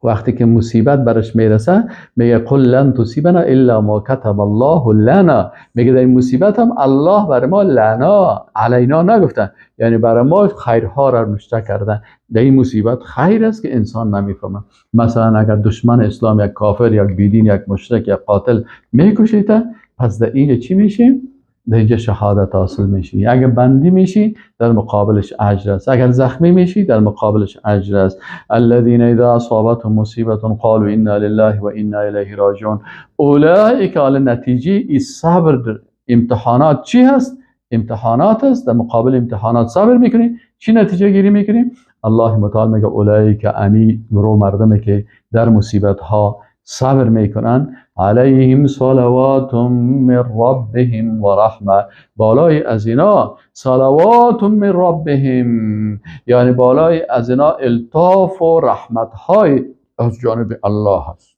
وقتی که مصیبت برش میرسه میگه قل لن تصیبنا الا ما کتب الله لنا. میگه در این مصیبت هم الله بر ما لنا علینا نگفته، یعنی برای ما خیرها را نوشته کرده. در این مصیبت خیر است که انسان نمیفهمه. مثلا اگر دشمن اسلام یک کافر، یک بیدین، یک مشرک، یک قاتل میکشیده، پس در این چی میشیم؟ در اینجا شهادت حاصل میشی. اگر بندی میشی در مقابلش اجر است، اگر زخمی میشی در مقابلش اجر است. الذین اذا اصابتهم مصیبه قالوا انا لله و انا الیه راجعون. اولئک، نتیجه این صبر امتحانات چی هست؟ امتحانات است. در مقابل امتحانات صبر میکنی، چی نتیجه گیری میکنی؟ الله متعال میگه اولئک، امی گروه مردمی که در مصیبت ها صبر میکنن، علیهم صلوات من ربهم و رحمه، بالای از اینا صلوات من ربهم، یعنی بالای از اینا الطاف و رحمت های از جانب الله هست.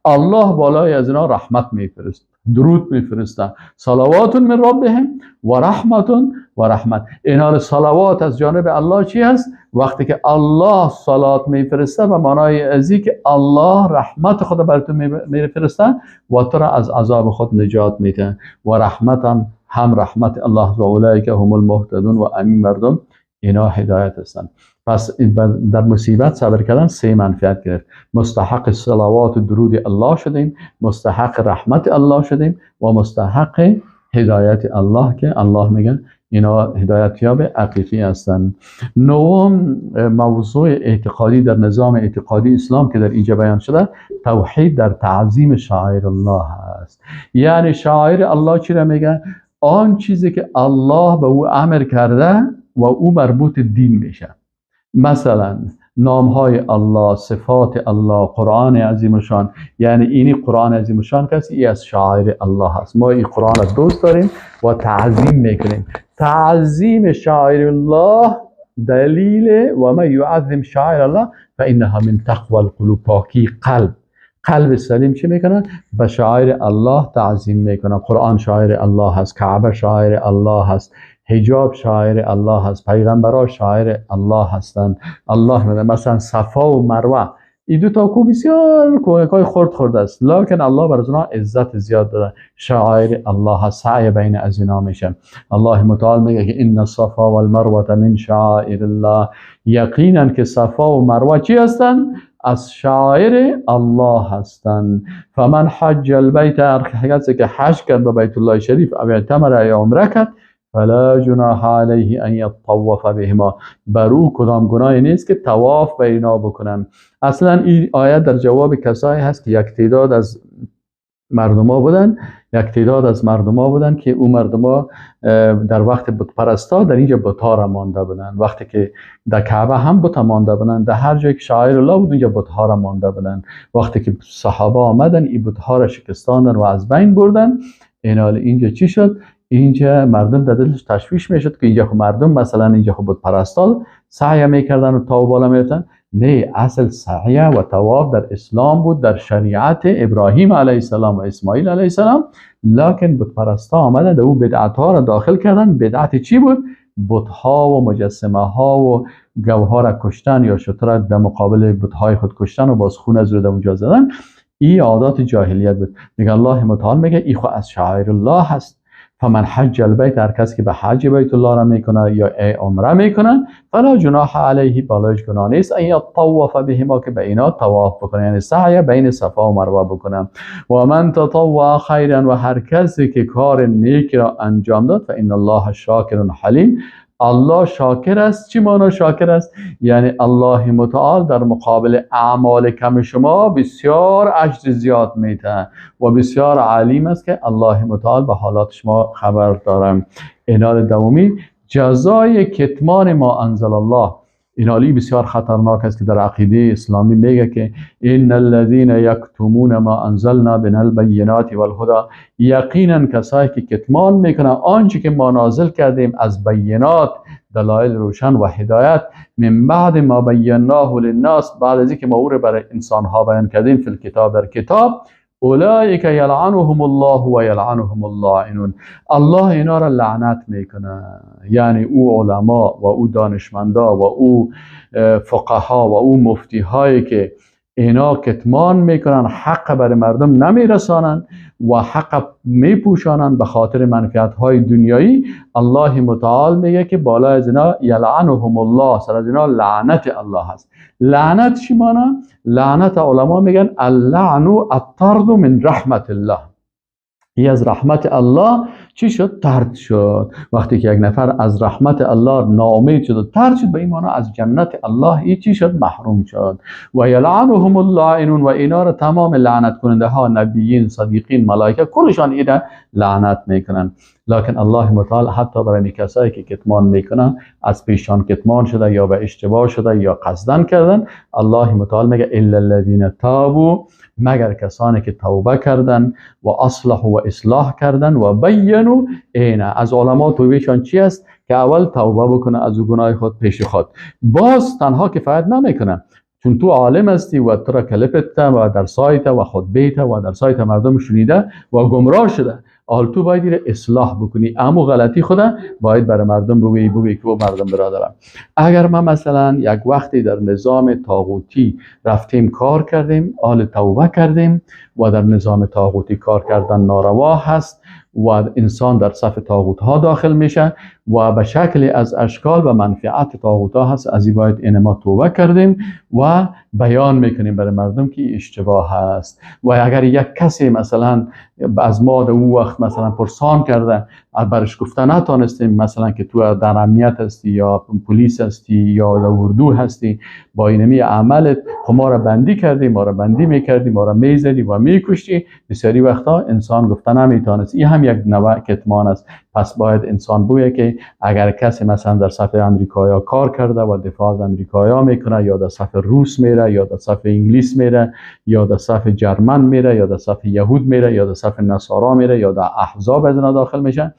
الله بالای از اینا رحمت میفرست، درود میفرسته. صلوات من ربهم و رحمت و رحمت. اینا صلوات از جانب الله چی هست؟ وقتی که الله صلات میفرسته به معنای ازی که الله رحمت خود بر تو میفرسته و تو را از عذاب خود نجات میده. و رحمت هم رحمت الله، و اولئک هم المهتدون، و امین مردم اینا هدایت هستند. پس در مصیبت صبر کردن سه منفعت گرفت. مستحق صلوات و درود الله شدیم، مستحق رحمت الله شدیم و مستحق هدایت الله که الله میگه اینا هدایت یاب حقیقی هستند. نهم موضوع اعتقادی در نظام اعتقادی اسلام که در اینجا بیان شده، توحید در تعظیم شعائر الله است. یعنی شعائر الله چی را میگه؟ آن چیزی که الله به او امر کرده و او مربوط دین میشه. مثلا نامهای الله، صفات الله، قرآن عظیم شان. یعنی اینی قرآن عظیم شان کسی ای از شعائر الله هست. ما این قرآن را دوست داریم و تعظیم میکنیم. تعظیم شعائر الله دلیل و ما یعظم شعائر الله فانها من تقوى القلوب. پاکی قلب، قلب سلیم چی میکنه؟ به شعائر الله تعظیم میکنه. قرآن شعائر الله هست، کعبه شعائر الله هست، حجاب شعائر الله هست، پیغمبرها شعائر الله هستند. الله میده مثلا صفا و مروه، این دو تا کو بسیار کوهکای خرد خرد است، لکن الله بر ازنا عزت زیاد داده. شعائر الله هست، سعی بین از اینا میشه. الله متعال میگه که ان الصفا والمروه من شعائر الله. یقینا که صفا و مروه چی هستند؟ از شعائر الله هستند. فمن حج البیت، هر کسی که حج کرد به بیت الله شریف او اعتمر یا عمره کرد، فلا جناح علیه ان یطوف بهما، بر او کدام گناهی نیست که طواف به اینا بکنن. اصلا این آیه در جواب کسایی هست که یک تعداد از مردما بودن، یک تعداد از مردما بودن که او مردما در وقت بت پرستا در اینجا بت‌ها را مانده بودن. وقتی که در کعبه هم بت مانده بودن، در هر جایی که شعائر الله بود اونجا بت‌ها را مانده بودن. وقتی که صحابه آمدن این بت‌ها را شکستاندن و از بین بردن، اینال اینجا چی شد؟ اینجا مردم در دلش تشویش میشد که اینجا خب مردم مثلا اینجا خب بت پرستا سعی میکردن و تا بالا میرفتن. نه، اصل سعی و طواف در اسلام بود، در شریعت ابراهیم علیه السلام و اسماعیل علیه السلام. لکن بت پرستا آمدن در او بدعت ها را داخل کردن. بدعت چی بود؟ بت ها و مجسمه ها و گوها را کشتن یا شتر در مقابل بت های خود کشتن و باز خون از رو در اونجا زدن. این عادات جاهلیت بود. میگه الله متعال میگه ای خو از شعائر الله هست. فمن حج البیت، هر کس که به حج بیت الله را میکنه یا ای عمره میکنه، فلا جناح علیه، بالایش گناه نیست، ان یطوف بهما، که به اینا طواف بکنه، یعنی سعی بین صفا و مروه بکنه. و من تطوع خیرا، و هر کسی که کار نیک را انجام داد، فان الله شاکر حلیم. الله شاکر است. چی معنا شاکر است؟ یعنی الله متعال در مقابل اعمال کم شما بسیار اجر زیاد میده و بسیار علیم است که الله متعال به حالات شما خبر دارم. اینال دومی جزای کتمان ما انزل الله. اینالی بسیار خطرناک است که در عقیده اسلامی میگه که ان الذين یکتمون ما انزلنا من البینات والهدى، یقینا کسایی که کتمان میکنن آنچه که ما نازل کردیم از بینات، دلایل روشن و هدایت، من بعد ما بیناه للناس، بعد از اینکه ما او را برای انسان ها بیان کردیم، فی الکتاب، در کتاب، اولئک یلعنهم الله و یلعنهم اللاعنون. الله اینا را لعنت میکنه. یعنی او علما و او دانشمندا و او فقها و او مفتی هایی که اینا کتمان میکنن، حق بر مردم نمیرسانن و حق میپوشانن به خاطر منفعت های دنیایی، الله متعال میگه که بالا از اینا یلعنهم الله، سر از اینا لعنت الله هست. لعنت چی مانا؟ لعنت علما میگن اللعن الطرد من رحمت الله. ای از رحمت الله چی شد؟ طرد شد. وقتی که یک نفر از رحمت الله ناامید شد و طرد شد، به این معنی از جنت الله ای چی شد؟ محروم شد. و یلعنهم اللاعنون، و اینا را تمام لعنت کننده ها، نبیین، صدیقین، ملائکه، کلشان اینا لعنت میکنن. لکن الله متعال حتی برای کسایی که کتمان میکنن، از پیشان کتمان شده یا به اشتباه شده یا قصدن کردن، الله متعال میگه الا الذین تابوا، مگر کسانی که توبه کردن و اصلح و اصلاح کردن و بینوا. اینا از علما توبهشان چی است؟ که اول توبه بکنه از گناه خود پیش خود. باز تنها کفایت نمیکنه، چون تو عالم هستی و تو را کلپت و در سایت و خطبه و در سایت مردم شنیده و گمراه شده، حال تو باید اصلاح بکنی، اما غلطی خدا باید برای مردم بگویی که مردم برادرم، اگر ما مثلا یک وقتی در نظام طاغوتی رفتیم کار کردیم، حال توبه کردیم و در نظام طاغوتی کار کردن ناروا هست و انسان در صف طاغوت ها داخل میشه و به شکل از اشکال و منفعت طاغوت ها هست. از این باید این ما توبه کردیم و بیان میکنیم برای مردم که اشتباه هست. و اگر یک کسی مثلا از ما در اون وقت مثلا پرسان کرده، برش گفته نتانستیم مثلا که تو در امنیت هستی یا پلیس هستی یا در اردو هستی، با اینمی عملت خب ما را بندی کردی، ما را بندی میکردی، ما را میزدی و میکشتی، بسیاری وقتا انسان گفته نمیتونست. این هم یک نوع کتمان است. پس باید انسان بویه که اگر کسی مثلا در صف امریکایا کار کرده و دفاع از امریکایا میکنه، یا در صف روس میره، یا در صف انگلیس میره، یا در صف جرمن میره، یا در صف یهود میره، یا در صف نصارا میره، یا در احزاب از اینا داخل میشن،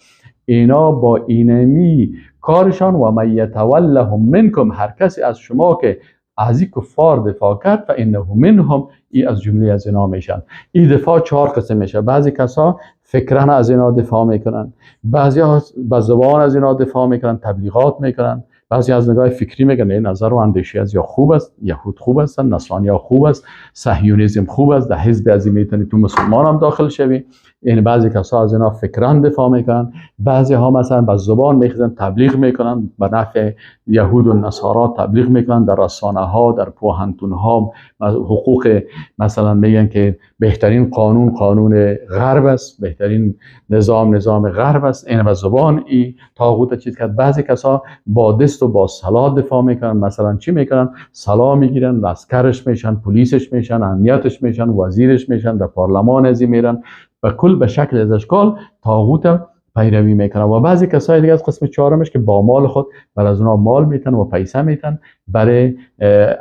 اینا با اینمی کارشان و من یتولهم منکم، هر کسی از شما که از این کفار دفاع کرد فانه منهم، ای از جمله از اینا میشن. این دفاع چهار قسم میشه. بعضی کسا فکرن از اینا دفاع میکنن، بعضی ها به زبان از اینا دفاع میکنن، تبلیغات میکنن، بعضی از نگاه فکری میگن این نظر و اندیشه از یا خوب است، یهود خوب هستن، نصرانی ها خوب است، صهیونیسم خوب است، در حزب از این میتونی تو مسلمان هم داخل شوی. یعنی بعضی کسا از اینا فکران دفاع میکنن، بعضی ها مثلا به زبان میخزن تبلیغ میکنن، به نفع یهود و نصارا تبلیغ میکنن، در رسانه ها، در پوهنتون ها، حقوق مثلا میگن که بهترین قانون قانون غرب است، بهترین نظام نظام غرب است. این به زبان ای طاغوت چیز کرد. بعضی کسا با دست و با سلاح دفاع میکنن، مثلا چی میکنن؟ سلاح میگیرن، لشکرش میشن، پلیسش میشن، امنیتش میشن، وزیرش میشن، در پارلمان ازی میرن و کل به شکل از اشکال طاغوت پیروی میکنن. و بعضی کسای دیگه از قسم چهارمش که با مال خود بر از اونا مال میتن و پیسه میتن برای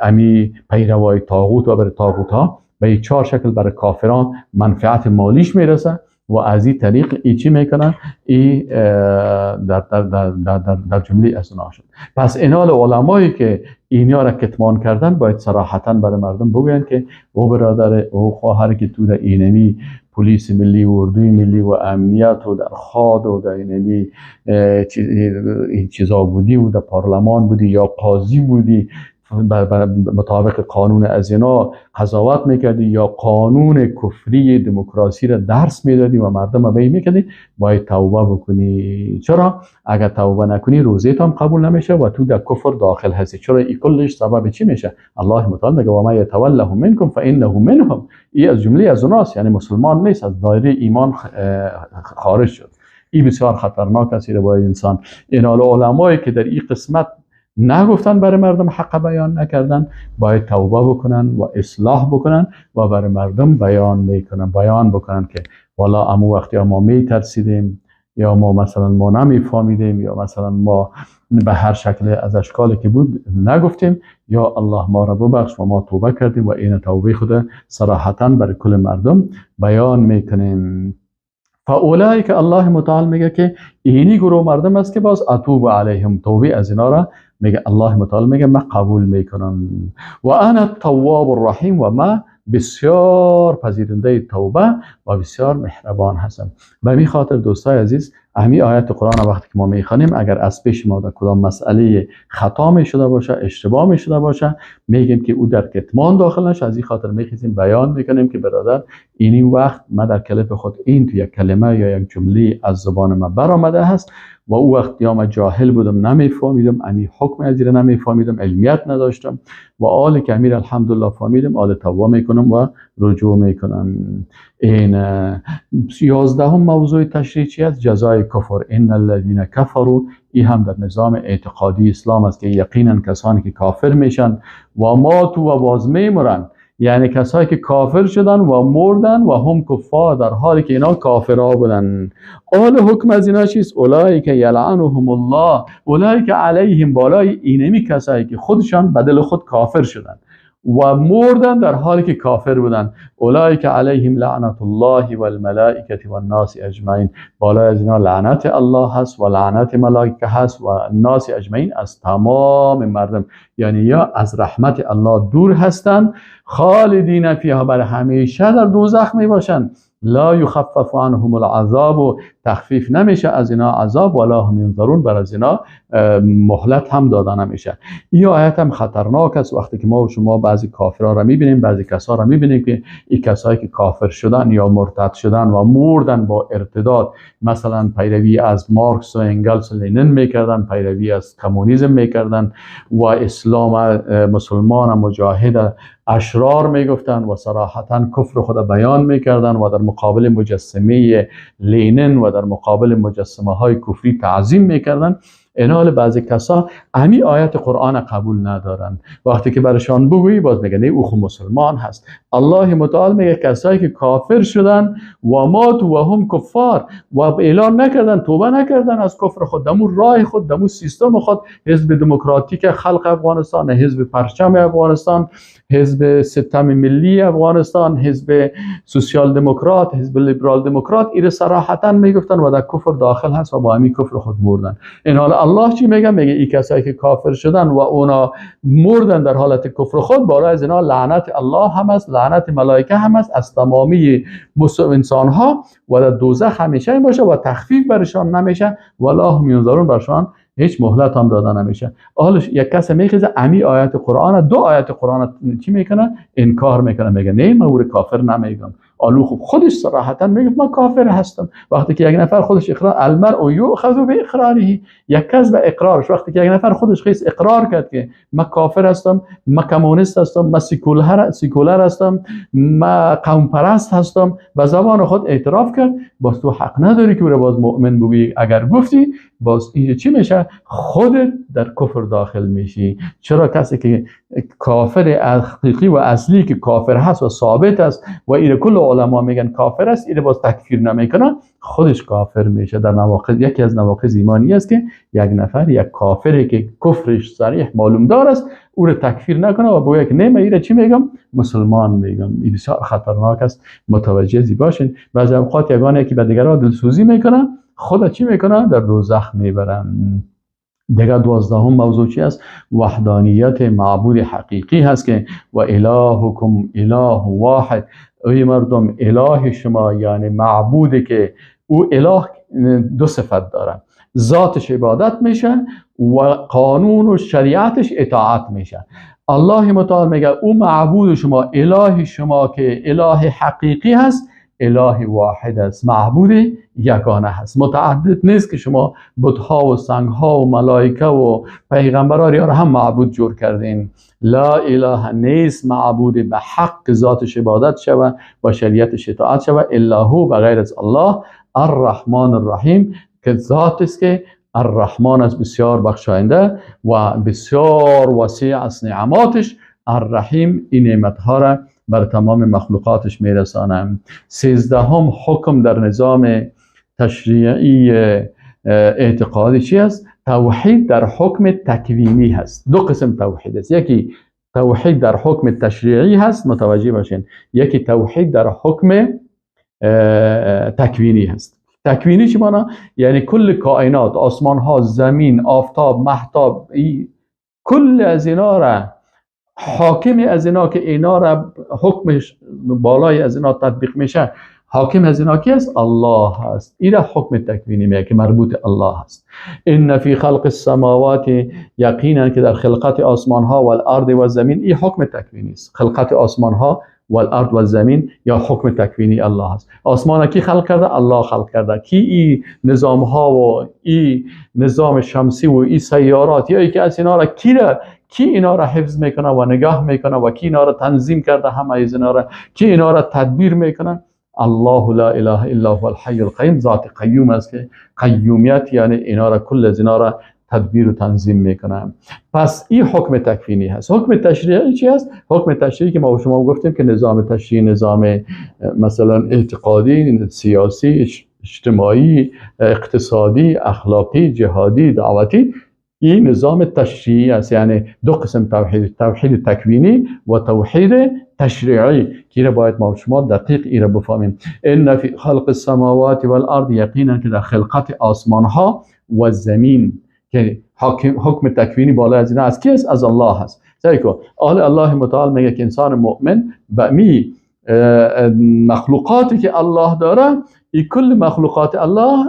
امی پیروای طاغوت و برای طاغوت ها. به چهار شکل برای کافران منفعت مالیش میرسه و از این طریق ای چی میکنن؟ ای در, در, در, در, در, در جمله از اونا شد. پس اینال علمایی که اینا را کتمان کردن باید صراحتا برای مردم بگوین که او برادر، او خواهر که تو در اینمی پلیس ملی و اردوی ملی و امنیت و در خاد و در اینمی این چیزا بودی و در پارلمان بودی یا قاضی بودی، مطابق قانون از اینا قضاوت میکردی یا قانون کفری دموکراسی را درس میدادی و مردم را بی میکردی، باید توبه بکنی. چرا؟ اگر توبه نکنی روزه هم قبول نمیشه و تو در کفر داخل هستی. چرا؟ این کلش سبب چی میشه؟ الله متعال میگه و ما یتولهم منکم فانه منهم، ای از جمله از اوناست، یعنی مسلمان نیست، از دایره ایمان خارج شد. این بسیار خطرناک است. باید انسان این علمایی که در این قسمت نگفتن برای مردم حق بیان نکردن، باید توبه بکنن و اصلاح بکنن و برای مردم بیان میکنن، بیان بکنن که والا امو وقتی ما میترسیدیم یا ما مثلا ما نمیفهمیدیم یا مثلا ما به هر شکل از اشکالی که بود نگفتیم، یا الله ما را ببخش و ما توبه کردیم و این توبه خود صراحتا برای کل مردم بیان میکنیم. فاولئک، الله متعال میگه که اینی گروه مردم است که باز اتوب علیهم، توبه از اینا را میگه الله متعال میگه من قبول میکنم. و انا التواب الرحیم، و ما بسیار پذیرنده توبه و بسیار مهربان هستم. به می خاطر دوستای عزیز، اهمی آیت قرآن وقتی که ما میخوانیم اگر از پیش ما در کدام مسئله خطا می شده باشه، اشتباه می شده باشه، میگیم که او در کتمان داخل نشه. از این خاطر میخیزیم بیان میکنیم که برادر اینی وقت ما در کلپ خود این تو یک کلمه یا یک جمله از زبان ما برآمده هست و او وقت یا ما جاهل بودم نمیفهمیدم، امی حکم از این نمیفهمیدم، علمیت نداشتم و آل که امیر الحمدلله فهمیدم، آل توبه میکنم و رجوع میکنم. این 11 موضوع تشریح چی است؟ جزای کفر. ان الذين كفروا، این هم در نظام اعتقادی اسلام است که یقینا کسانی که کافر میشن و ماتوا و باز میمرن، یعنی کسایی که کافر شدن و مردن و هم کفار، در حالی که اینا کافرها بودن. آل حکم از اینا چیست؟ اولئک یلعنهم الله، اولئک علیهم، بالای اینمی کسایی که خودشان بدل خود کافر شدن و مردن در حالی که کافر بودن. اولئک علیهم لعنت الله والملائکه والناس اجمعین، بالای از اینا لعنت الله هست و لعنت ملائکه هست و الناس اجمعین، از تمام مردم، یعنی یا از رحمت الله دور هستند، خالدین فیها، بر همیشه در دوزخ می باشند، لا یخفف عنهم العذاب، تخفیف نمیشه از اینا عذاب، ولا هم ینظرون، بر از اینا مهلت هم داده نمیشه. این آیت هم خطرناک است. وقتی که ما و شما بعضی کافرها را میبینیم، بعضی کسا را میبینیم که این کسایی که کافر شدن یا مرتد شدن و مردن با ارتداد، مثلا پیروی از مارکس و انگلس و لنین میکردن، پیروی از کمونیسم میکردن و اسلام مسلمان مجاهد اشرار میگفتن و صراحتا کفر خود بیان میکردن و در مقابل مجسمه لینن و در مقابل مجسمه های کفری تعظیم میکردن. اینال بعضی کسا امی آیت قرآن قبول ندارن. وقتی که برشان بگویی باز میگه نه او خو مسلمان هست. الله متعال میگه کسایی که کافر شدن و ماتوا و هم کفار و اعلان نکردن، توبه نکردن از کفر خود، دمو راه خود، دمو سیستم خود، حزب دموکراتیک خلق افغانستان، حزب پرچم افغانستان، حزب ستم ملی افغانستان، حزب سوسیال دموکرات، حزب لیبرال دموکرات، ایره صراحتا میگفتن و در کفر داخل هست و با همین کفر خود مردن. این حال الله چی میگه؟ میگه این کسایی که کافر شدن و اونا مردن در حالت کفر خود، بالای از اینا لعنت الله هم است، لعنت ملائکه هم است، از تمامی انسان ها و در دوزخ همیشه باشه و تخفیف برشان نمیشه، ولا هم ینظرون، برشان هیچ مهلت هم داده نمیشه. حالش یک کس میخیزه امی آیت قرآن، دو آیت قرآن چی میکنه؟ انکار میکنه، میگه نه من او کافر نمیگم. آلو خب خودش صراحتا میگه من کافر هستم. وقتی که یک نفر خودش اقرار، المرء یؤخذ باقراره، یک کس به اقرارش، وقتی که یک نفر خودش خیس اقرار کرد که من کافر هستم، من کمونیست هستم، من سیکولر هستم، من قوم پرست هستم، به زبان خود اعتراف کرد، باز تو حق نداری که او را باز مؤمن بگویی. اگر گفتی باز اینجا چی میشه؟ خودت در کفر داخل میشی. چرا کسی که کافر حقیقی و اصلی که کافر هست و ثابت است و ایره کل علما میگن کافر است، ایره باز تکفیر نمیکنه، خودش کافر میشه. در نواقض، یکی از نواقض ایمانی است که یک نفر، یک کافری که کفرش صریح معلوم دار است، او رو تکفیر نکنه و بگه که نه من ایره چی میگم؟ مسلمان میگم. این بسیار خطرناک است، متوجه باشین. بعضی اوقات یگانه که به دیگران دلسوزی میکنه، خدا چی میکنه؟ در دوزخ میبرن. دیگه 12 موضوع چی است؟ وحدانیت معبود حقیقی هست که و الهکم اله واحد. ای مردم، اله شما یعنی معبودی که او اله دو صفت داره، ذاتش عبادت میشه و قانون و شریعتش اطاعت میشه. الله متعال میگه او معبود شما، اله شما که اله حقیقی هست، اله واحد است، معبود یگانه هست، متعدد نیست که شما بتها و سنگها و ملائکه و پیغمبرها را هم معبود جور کردین. لا اله نیست معبود به حق ذاتش عبادت شوه و شریعتش اطاعت شوه الا هو، بغیر از الله الرحمن الرحیم، که ذات است که الرحمن است، بسیار بخشاینده و بسیار وسیع از نعماتش، الرحیم این نعمتها را بر تمام مخلوقاتش میرسانم. 13 حکم در نظام تشریعی اعتقادی چی است؟ توحید در حکم تکوینی هست. دو قسم توحید است، یکی توحید در حکم تشریعی هست، متوجه باشین، یکی توحید در حکم تکوینی هست. تکوینی چی مانا؟ یعنی کل کائنات، آسمان ها، زمین، آفتاب، مهتاب، کل از اینا را حاکم از اینا که اینا را حکمش بالای از اینا تطبیق میشه، حاکم از اینا کی است؟ الله هست. این را حکم تکوینی میگه که مربوط الله هست. ان فی خلق السماوات، یقینا که در خلقت آسمان ها و الارض و زمین، این حکم تکوینی است. خلقت آسمان ها و الارض و زمین یا حکم تکوینی الله هست. آسمان کی خلق کرده؟ الله خلق کرده. کی این نظام ها و این نظام شمسی و این سیارات یا ای که از اینا را کی اینا را حفظ میکنه و نگاه میکنه و کی اینا را تنظیم کرده، همه از اینا را کی اینا را تدبیر میکنه؟ الله لا اله الا هو الحی القیوم، ذات قیوم است که قیومیت یعنی اینا را کل از اینا را تدبیر و تنظیم میکنه. پس این حکم تکوینی هست. حکم تشریعی چی هست؟ حکم تشریعی که ما و شما گفتیم که نظام تشریعی نظام مثلا اعتقادی، سیاسی، اجتماعی، اقتصادی، اخلاقی، جهادی، دعوتی، این نظام تشریعی است. یعنی دو قسم توحید، توحید تکوینی و توحید تشریعی که باید ما شما دقیق ای را بفهمیم. ان فی خلق السماوات والارض، یقینا که در خلقت آسمان ها و زمین که حکم تکوینی بالا از اینا از کی است؟ از الله هست. سعی کن آل الله متعال میگه که انسان مؤمن به می مخلوقاتی که الله داره، این کل مخلوقات الله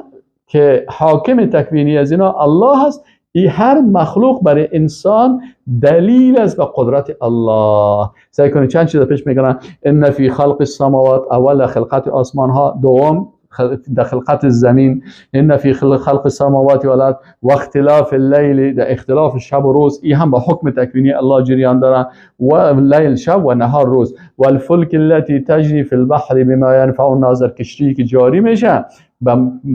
که حاکم تکوینی از اینا الله هست، این هر مخلوق برای انسان دلیل است به قدرت الله. سعی کنید چند چیز پیش میکنن. ان فی خلق السماوات، اول خلقت آسمان ها، دوم در خلقت زمین، ان فی خلق السماوات والارض و اختلاف اللیل، در اختلاف شب و روز، این هم با حکم تکوینی الله جریان داره، و لیل شب و نهار روز، و الفلک التي تجری فی البحر بما ينفع الناس، در کشتی که جاری میشه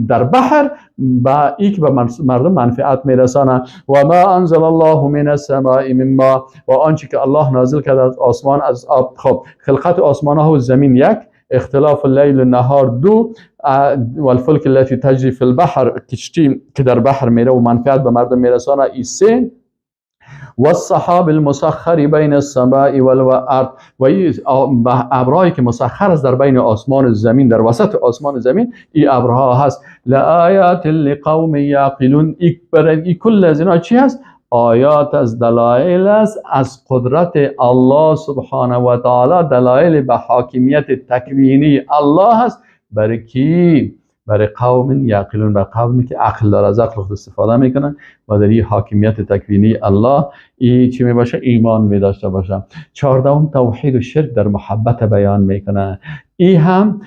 در بحر با ایک به مردم منفعت میرسانه، و ما انزل الله من السماء من ماء، و آنچه که الله نازل کرد از آسمان از آب. خب خلقت آسمان ها و زمین یک، اختلاف اللیل و نهار دو، والفلک التي تجری فی البحر، کشتی که در بحر میره و منفعت به مردم میرسانه، ای سه، والسحاب المسخر بین السماء والارض، و این ابرهایی که مسخر است در بین آسمان و زمین، در وسط آسمان و زمین این ابرها هست، لآیات لقوم یعقلون. ای کل از اینا چی هست؟ آیات از دلایل است از قدرت الله سبحانه و تعالی، دلایل به حاکمیت تکوینی الله هست. برای کی؟ برای قوم یعقلون، برای قومی که عقل داره، از عقل خود استفاده میکنن و در این حاکمیت تکوینی الله ای چی میباشه؟ ایمان می داشته باشه. 14 توحید و شرک در محبت بیان میکنه. ای هم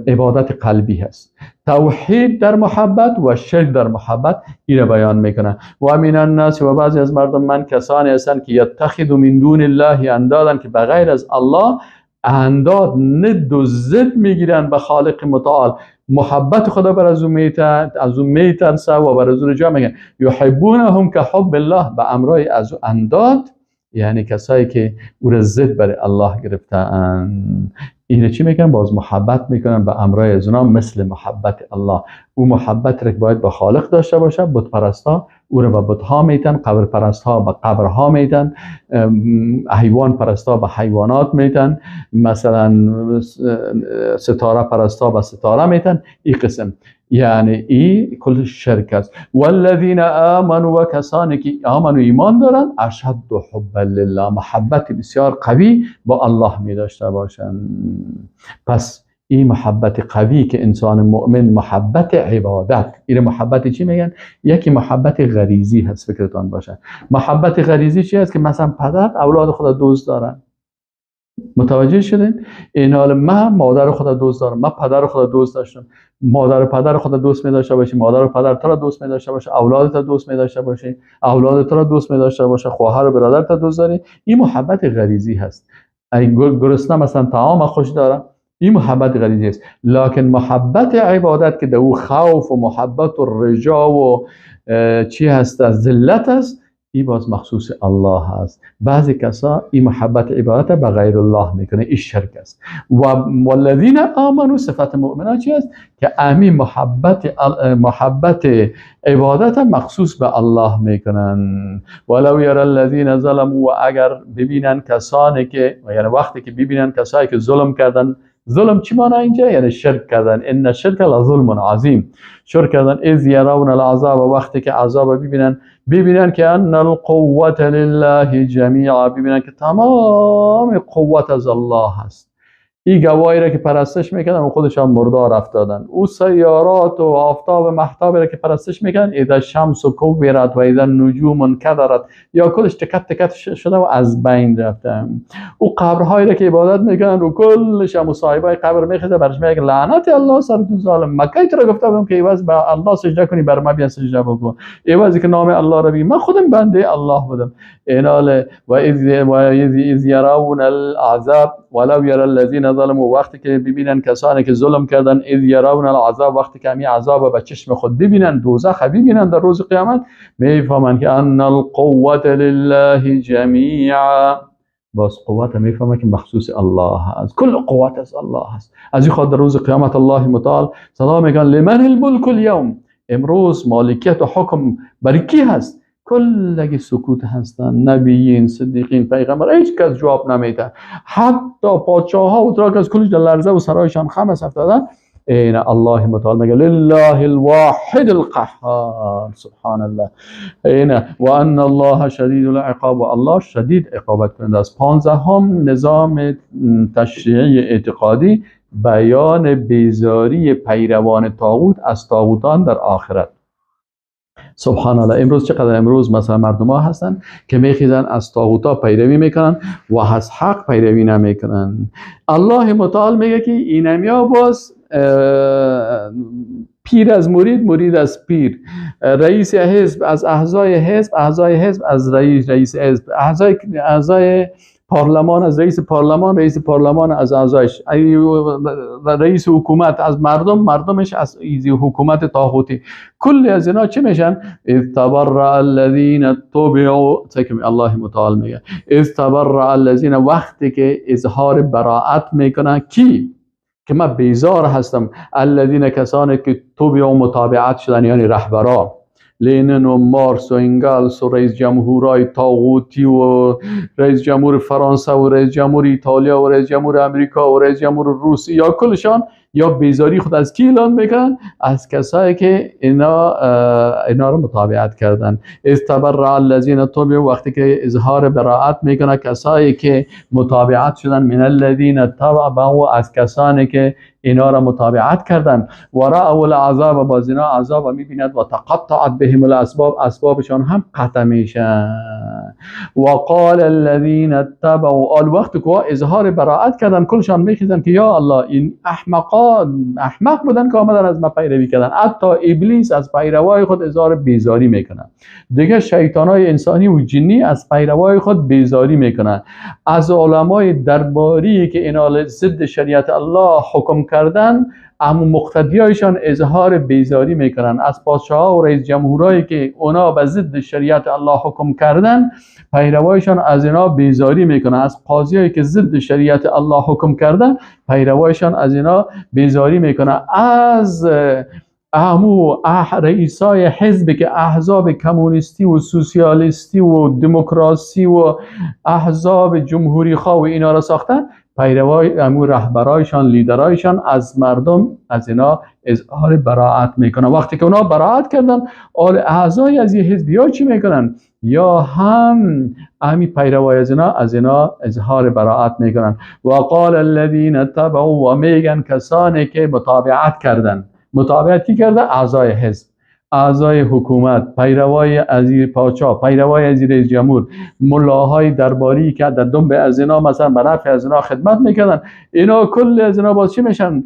عبادت قلبی هست. توحید در محبت و شرک در محبت این را بیان میکنه. و من الناس، و بعضی از مردم من کسانی هستند که یتخذ من دون الله اندادا، که بغیر از الله انداد، ند و ضد میگیرن به خالق متعال، محبت خدا بر از او میترسه و بر از او رجا میگن. یحبونهم که حب الله، به امرای از او انداد، یعنی کسایی که او را ضد برای الله گرفتن، اینو چی میکنن؟ باز محبت میکنن به امرای از اونا مثل محبت الله. او محبت را که باید به خالق داشته باشه، بت پرستا او را به بتها میتن، قبر پرستها به قبرها میتن، حیوان پرستا به حیوانات میتن، مثلا ستاره پرستا به ستاره میتن. این قسم یعنی ای کل شرک است. والذین آمنوا، و کسانی که آمنوا ایمان دارن، اشد حبا لله، محبت بسیار قوی با الله می داشته باشن. پس این محبت قوی که انسان مؤمن، محبت عبادت، این محبت چی میگن؟ یکی محبت غریزی هست، فکرتان باشه. محبت غریزی چی هست؟ که مثلا پدر اولاد خود دوست دارن، متوجه شدین؟ این حال من مادر خود دوست دارم، من پدر خود دوست داشتم، مادر و پدر خود دوست می داشته باشی، مادر و پدر تو را دوست می داشته باشه، اولادت را دوست می داشته باشی، اولادت را دوست می داشته باشه، خواهر و برادر تا دوست داری. این محبت غریزی هست. ای گرسنه مثلا طعام خوش داره، این محبت غریزی است. لکن محبت عبادت که در او خوف و محبت و رجا و چی هست، از ذلت است، این باز مخصوص الله هست. بعضی کسا این محبت عبادت به غیر الله میکنه، این شرک است. و والذین آمنوا، صفت مؤمنان چی است؟ که امی محبت عبادت مخصوص به الله میکنن. ولو یر الذین ظلموا، و اگر ببینن کسانی که، یعنی وقتی که ببینن کسایی که ظلم کردن، ظلم چی معنی اینجا؟ یعنی شرک کردن. ان الشرک لظلم عظیم، شرک کردن. اذ یرون العذاب، وقتی که عذاب ببینن، ببینن که ان القوة لله جمیعا، ببینن که تمام قوت از الله هست. این گواهی را که پرستش میکردن و خودشان مردار افتادن. او سیارات و آفتاب و مهتاب را که پرستش میکردن، اذا الشمس کورت و اذا النجوم انکدرت، یا کلش تکت تکت شده و از بین رفتن. او قبرهایی را که عبادت میکردن و کلش هم صاحبای قبر میخیزه برش میگه لعنت الله سر تو ظالم، مکه تو را گفته بودم که عوض به الله سجده کنی، بر ما بیا سجده بکن، عوضی که نام الله را بگی، من خودم بنده الله بودم. اینال و اذ یرون العذاب ولو یر الذین ظلموا، وقتی که ببینن کسانی که ظلم کردن، اذ یرون العذاب، وقتی که همی عذاب به چشم خود ببینن، دوزخ ببینن در روز قیامت، میفهمن که ان القوة لله جمیعا. باز قوت میفهمن که مخصوص الله است، کل قوت از الله است. از این خاطر در روز قیامت الله متعال سلام میگن لمن الملک اليوم، امروز مالکیت و حکم برای کی هست؟ کلگی سکوت هستن، نبیین، صدیقین، پیغمبر، هیچ کس جواب نمیده. حتی پادشاه ها و تراک از کلش در لرزه و سرایشان خم است افتادن. این الله متعال میگه لله الواحد القهار. سبحان الله. این و ان الله شدید العقاب، و الله شدید عقابت کننده است. 15 نظام تشریعی اعتقادی، بیان بیزاری پیروان طاغوت از طاغوتان در آخرت. سبحان الله. امروز چقدر امروز مثلا مردم ها هستن که میخیزن از طاغوتا پیروی میکنن و از حق پیروی نمیکنن. الله متعال میگه که اینمیا باز پیر از مرید، مرید از پیر، رئیس حزب از اعضای حزب، اعضای حزب از رئیس حزب، اعضای پارلمان از رئیس پارلمان، رئیس پارلمان از اعضایش، رئیس حکومت از مردم، مردمش از ایزی حکومت طاغوتی. کل از اینا چی میشن؟ اذ تبرأ الذین اتبعوا. الله متعال میگه اذ تبرأ الذین، وقتی که اظهار براءت میکنن، کی؟ که من بیزار هستم، الذین کسانی که تبعوا متابعت شدن، یعنی رهبرا، لینن و مارکس و انگلس و رئیس جمهورای طاغوتی و رئیس جمهور فرانسه و رئیس جمهور ایتالیا و رئیس جمهور امریکا و رئیس جمهور روسیه، یا کلشان یا بیزاری خود از کی اعلان میکنن؟ از کسایی که اینا رو متابعت کردن. اذ تبرأ الذین تبعوا، وقتی که اظهار براءت میکنه کسایی که متابعت شدن، من الذین تبعوا، از کسانی که اینا را متابعت کردن، و رأوا العذاب، باز اینا عذاب میبیند، و تقطعت بهم الاسباب، اسبابشان هم قطع میشن. و قال الذین اتبعوا، آل وقت که اظهار براءت کردن کلشان میخیزن که یا الله این احمقان احمق بودن که آمدن از ما پیروی کردن. حتی ابلیس از پیروای خود اظهار بیزاری میکنن، دیگه شیطانای انسانی و جنی از پیروای خود بیزاری میکنن، از علمای درباری که اینا ضد شریعت الله حکم کردن اما مقتدیایشان اظهار بیزاری میکنن، از پادشاه‌ها و رئیس جمهورایی که اونا به ضد شریعت الله حکم کردن پیروایشان از اینا بیزاری میکنن، از قاضیایی که ضد شریعت الله حکم کردن پیروایشان از اینا بیزاری میکنن، از امو رئیسای حزب که احزاب کمونیستی و سوسیالیستی و دموکراسی و احزاب جمهوری خواه و اینا را ساختن پیروای امو رهبرایشان لیدرایشان از مردم از اینا اظهار براءت میکنن. وقتی که اونا براءت کردن آل اعضای از این حزب یا چی میکنن؟ یا هم امی پیروای از اینا اظهار براءت میکنن. و قال الذین اتبعوا، و میگن کسانی که متابعت کردن. متابعت کی کرده؟ اعضای حزب، اعضای حکومت، پیروای از پادشاه، پیروای از رئیس جمهور، ملاهای درباری که در دنب از اینا مثلا به نفع از اینا خدمت میکردن، اینا کل از اینا باز چی میشن؟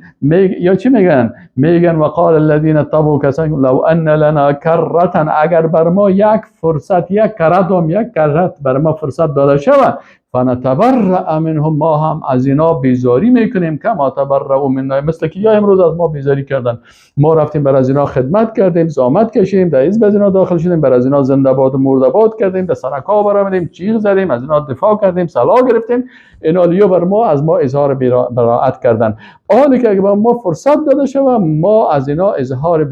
یا چی میگن؟ میگن وقال الذین اتبعوا، کسانی لو ان لنا کرة، اگر بر ما یک فرصت، یک کرت هم یک کرت بر ما فرصت داده شود، فنتبرأ منهم، ما هم از اینا بیزاری میکنیم، کما تبرأوا منا، مثل که یا امروز از ما بیزاری کردن، ما رفتیم بر از اینا خدمت کردیم، زحمت کشیدیم، در حزب از اینا داخل شدیم، بر از اینا زنده باد و مرده باد کردیم، در سرکا برآمدیم، چیغ زدیم، از اینا دفاع کردیم، سلاح گرفتیم، اینا لیو بر ما از ما اظهار براءت کردن. حالی که اگه ما فرصت داده شود ما از اینا اظهار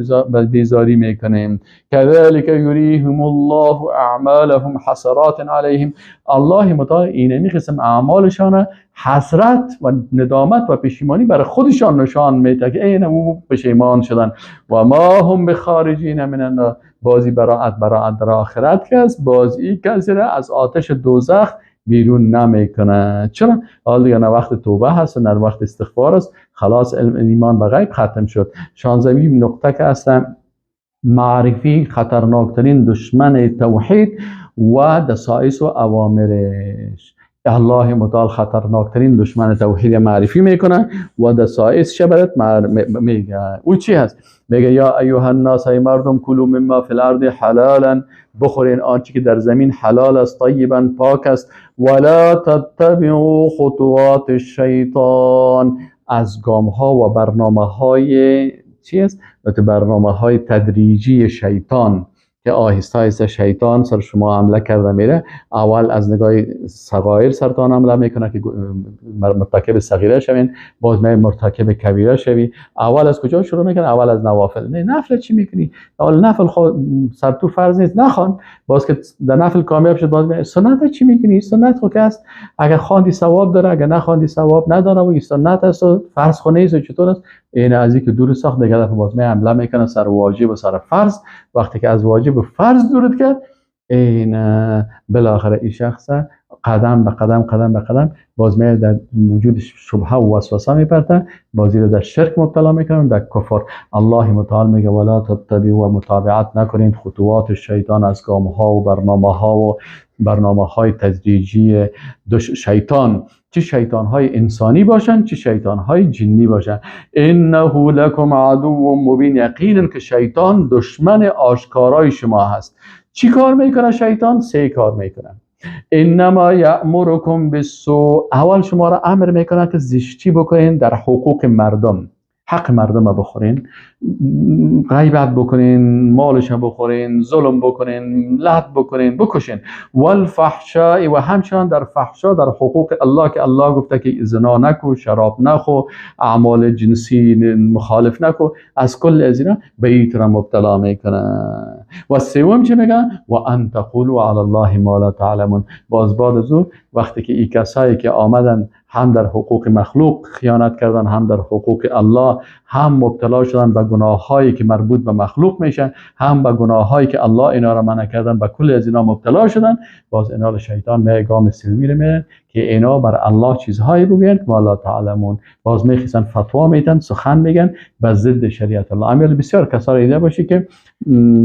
بیزاری میکنیم. کذلک یریهم الله اعمالهم حسرات علیهم، الله متعال اینمی قسم اعمالشان حسرت و ندامت و پشیمانی برای خودشان نشان میده که این او پشیمان شدن. و ما هم بخارجین من النار، بازی براءت براءت در آخرت کس بازی کسی را از آتش دوزخ بیرون نمیکنه. چرا؟ حال دیگه نه وقت توبه هست و نه وقت استغفار است، خلاص علم ایمان به غیب ختم شد. 16 نقطه که هستم، معرفی خطرناکترین دشمن توحید و دسائس و اوامرش. الله متعال خطرناکترین دشمن توحید معرفی میکنه و دسائس شبرت میگه. او چی هست؟ میگه یا ایها الناس، ای مردم، کلوا مما فی الارض حلالا، بخورین آنچه که در زمین حلال است، طیبا پاک است، ولا تتبعوا خطوات الشیطان، از گام ها و برنامه های چی است؟ برنامه های تدریجی شیطان که آهسته آهسته شیطان سر شما حمله کرده میره. اول از نگاه صغایر سرتان حمله میکنه که مرتکب صغیره شوین، باز می مرتکب کبیره شوی. اول از کجا شروع میکنه؟ اول از نوافل. نه نفل چی میکنی؟ اول نفل خود سر تو فرض نیست، نخوان. باز که در نفل کامیاب شد، باز می سنت چی میکنی؟ سنت خو که است، اگر خواندی ثواب داره، اگر نخواندی ثواب نداره و این سنت است و فرض خو نیست. چطور است؟ این از اینکه دور ساخت دیگه دفعه باز می حمله میکنه سر واجب و سر فرض. وقتی که از واجب و فرض دورت کرد، این بالاخره این شخص قدم به قدم قدم به قدم باز می در وجود شبهه و وسوسه میپرته، بازی رو در شرک مبتلا میکنن، در کفر. الله متعال میگه ولا تتبعوا، و متابعت نکنید خطوات شیطان از گام ها و برنامه ها و برنامه های تدریجی شیطان، چه شیطان های انسانی باشن چه شیطان های جنی باشن. انه لکم عدو مبین، یقینا که شیطان دشمن آشکارای شما هست. چی کار میکنه شیطان؟ سه کار میکنه. انما یأمرکم بالسوء، اول شما را امر میکنه که زشتی بکنین در حقوق مردم، حق مردم رو بخورین، غیبت بکنین، مالش بخورین، ظلم بکنین، لط بکنین، بکشین. والفحشاء، و همچنان در فحشا، در حقوق الله که الله گفته که زنا نکو، شراب نخو، اعمال جنسی مخالف نکو، از کل از اینا به این را مبتلا میکنه. و سوم چی میگن؟ و ان تقولوا علی الله ما لا تعلمون. باز بعد از او وقتی که این کسایی که آمدن هم در حقوق مخلوق خیانت کردن، هم در حقوق الله، هم مبتلا شدن به گناه‌هایی که مربوط به مخلوق میشن، هم به گناه‌هایی که الله اینا را منع کردن، به کل از اینا مبتلا شدن. باز اینا را شیطان می گام سومی رو میرن که اینا بر الله چیزهایی بگوین که ما لا تعلمون. باز میخیسن فتوا میتن، سخن میگن به ضد شریعت الله. امیال بسیار کسا را دیده باشی که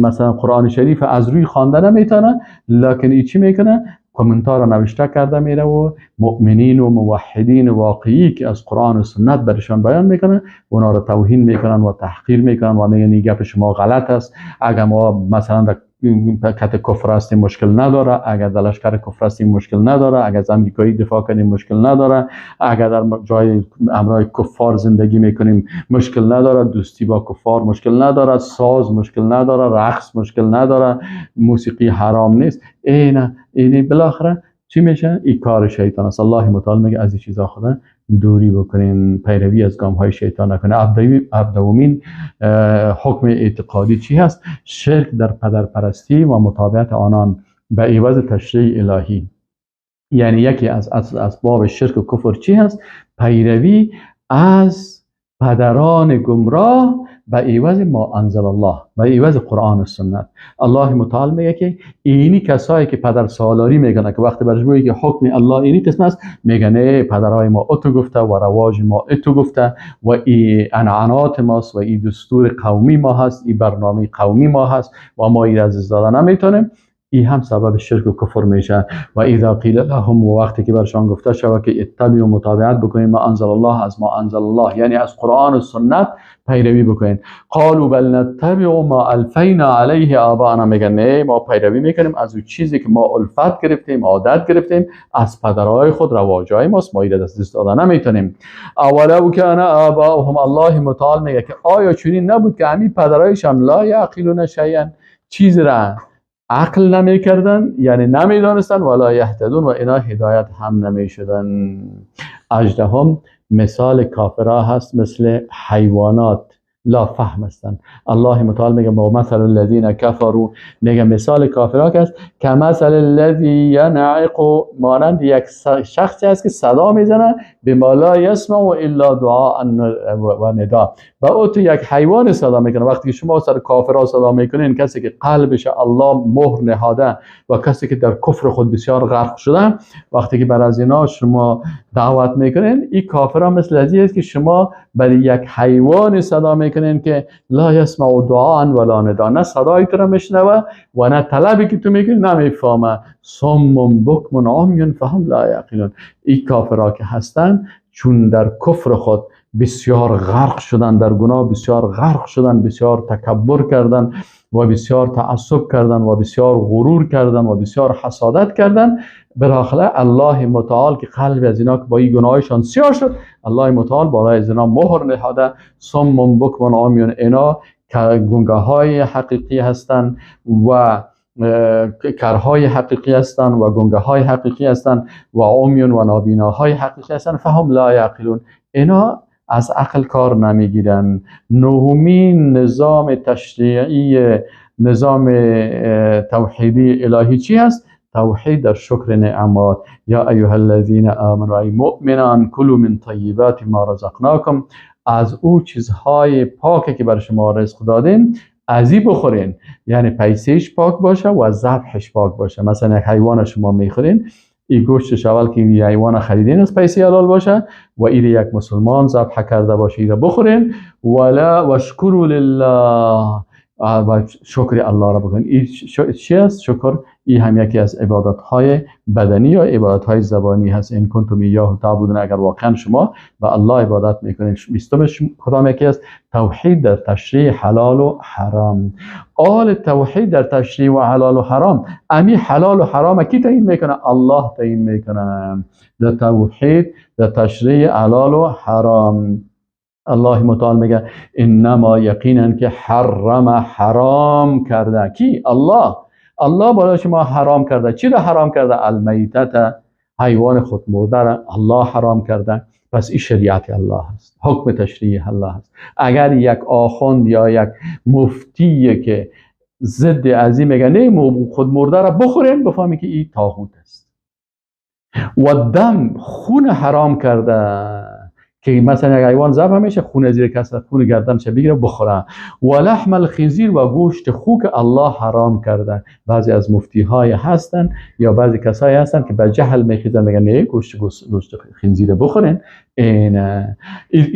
مثلا قرآن شریف از روی خواندن نمیتونه، لکن ای چی میکنه؟ کامنتار را نوشته کرده میره و مؤمنین و موحدین واقعی که از قرآن و سنت برشان بیان میکنن اونا را توهین میکنن و تحقیر میکنن و میگن این گپ شما غلط است. اگر ما مثلا در کت کفر هستیم مشکل نداره، اگر در لشکر کفر هستیم مشکل نداره، اگر از امریکایی دفاع کنیم مشکل نداره، اگر در جای امرای کفار زندگی میکنیم مشکل نداره، دوستی با کفار مشکل نداره، ساز مشکل نداره، رقص مشکل نداره، موسیقی حرام نیست. اینه بالاخره چی میشه؟ این کار شیطان است. الله متعال میگه از این چیزا خدا دوری بکنین، پیروی از گام های شیطان نکنین. عبدومین حکم اعتقادی چی هست؟ شرک در پدرپرستی و متابعت آنان به عوض تشریع الهی. یعنی یکی از اسباب شرک و کفر چی هست؟ پیروی از پدران گمراه به عوض ما انزل الله، به عوض قرآن و سنت. الله متعال میگه که اینی کسایی که پدر سالاری میگن که وقتی برش میگه که حکم الله اینی قسم است، میگن نه پدرای ما اتو گفته و رواج ما اتو گفته و ای عنعنات ماست و ای دستور قومی ما هست، ای برنامه قومی ما هست و ما ای از داده نمیتونیم. ای هم سبب شرک و کفر میشه. و اذا قیل لهم، و وقتی که برشان گفته شود که اتبعوا و متابعت بکنین ما انزل الله، از ما انزل الله یعنی از قرآن و سنت پیروی بکنین، قالوا بل نتبع ما الفینا علیه آباءنا، میگن نه ما پیروی میکنیم از اون چیزی که ما الفت گرفتیم، عادت گرفتیم از پدرای خود، رواجای ماست، ما ایره دست داده نمیتونیم. اولو کان آباؤهم، الله متعال میگه که آیا چنین نبود که همین پدرایشان لا یعقلون شیئا، چیز را عقل نمی کردن یعنی نمی دانستن، ولا یهتدون و اینا هدایت هم نمی شدن. اژدهم مثال کافرها هست مثل حیوانات، لا فهم هستن. الله متعال میگه ما مثل الذین کفروا، میگه مثال کافرها که است که مثل الذی ینعق، مانند یک شخصی است که صدا میزنه به ما لا یسمع الا دعاء و ندا، و او تو یک حیوان صدا میکنه. وقتی که شما سر کافرها صدا میکنین، کسی که قلبش الله مهر نهاده و کسی که در کفر خود بسیار غرق شده، وقتی که بر از اینا شما دعوت میکنین، این کافرها مثل از است که شما برای یک حیوان صدا میکنین که لا یسمع دعاء ولا ندا، نه صدای تو را میشنوه و نه طلبی که تو میکنی نمیفهمه. صم بکم عمی فهم لا یعقلون. این کافرها که هستن چون در کفر خود بسیار غرق شدن، در گناه بسیار غرق شدن، بسیار تکبر کردن و بسیار تعصب کردن و بسیار غرور کردن و بسیار حسادت کردن، بالاخره الله متعال که قلب از اینا که با این گناهشان سیاه شد، الله متعال بالای از اینا مهر نهاده. صم بکم عمی، اینا گنگه های حقیقی هستند و کرهای حقیقی هستند و گنگه های حقیقی هستند و عمیون و نابیناهای حقیقی هستند. فهم لا یعقلون، اینا از عقل کار نمیگیرن. نهمین نظام تشریعی، نظام توحیدی الهی چی هست؟ توحید در شکر نعمات. یا ایها الذین آمنوا، ای مؤمنان، کلوا من طیبات ما رزقناکم، از او چیزهای پاکی که بر شما رزق دادیم ازی بخورین، یعنی پیسهش پاک باشه و ذبحش پاک باشه. مثلا یک حیوان شما میخورین، این گوشتش اول که این حیوان خریدین از پیسه حلال باشه و این یک مسلمان ذبح کرده باشه، این بخورین. ولا واشکروا لله، و شکر الله را بکنین. این چی است؟ شکر. این هم یکی از عبادت های بدنی یا عبادت های زبانی هست. ان کنتم ایاه تعبدون، اگر واقعا شما به الله عبادت میکنین. بیستمش کدام یکی است؟ توحید در تشریع حلال و حرام. آل توحید در تشریع و حلال و حرام، امی حلال و حرام کی تعیین میکنه؟ الله تعیین میکنه. در توحید در تشریع حلال و حرام الله متعال میگه انما، یقینا که حرم، حرام کرده. کی؟ الله. الله برای شما حرام کرده. چی را حرام کرده؟ المیتة، حیوان خود مرده را الله حرام کرده. پس این شریعت الله است، حکم تشریع الله است. اگر یک آخوند یا یک مفتی که ضد از این میگه نه خود مرده را بخوریم، بفهمی که این طاغوت است. و دم، خون حرام کرده که مثلا یک حیوان ذبح میشه، خون زیر کس، خون گردنش بگیره بخوره. و لحم الخنزیر، و گوشت خوک الله حرام کرده. بعضی از مفتی های هستن یا بعضی کسایی هستن که به جهل میخیزن میگن نه گوشت خنزیر بخورین. این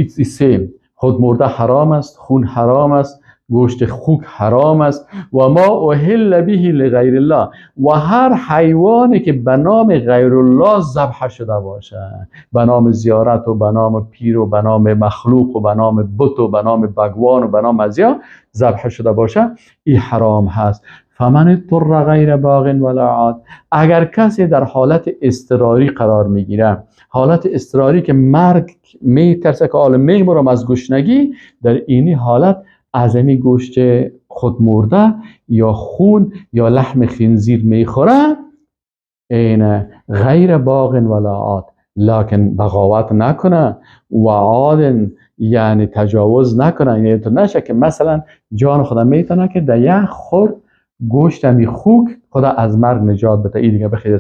same، خود مرده حرام است، خون حرام است، گوشت خوک حرام است. و ما اهل به لغیر الله، و هر حیوانی که به نام غیر الله ذبح شده باشه، به نام زیارت و به نام پیر و به نام مخلوق و به نام بت و به نام بگوان و به نام ازیا ذبح شده باشه، این حرام هست. فمن اضطر غیر باغ ولا عاد، اگر کسی در حالت اضطراری قرار میگیره، حالت اضطراری که مرگ میترسه که حالا میمرم از گشنگی، در اینی حالت از این گوشت خود مرده یا خون یا لحم خنزیر میخوره، این غیر باغ ولا عاد، لکن بغاوت نکنه و عاد یعنی تجاوز نکنه. یعنی تو نشه که مثلا جان خدا میتونه که در یک خورد گوشت می خوک خدا از مرگ نجات بده، این دیگه بخیر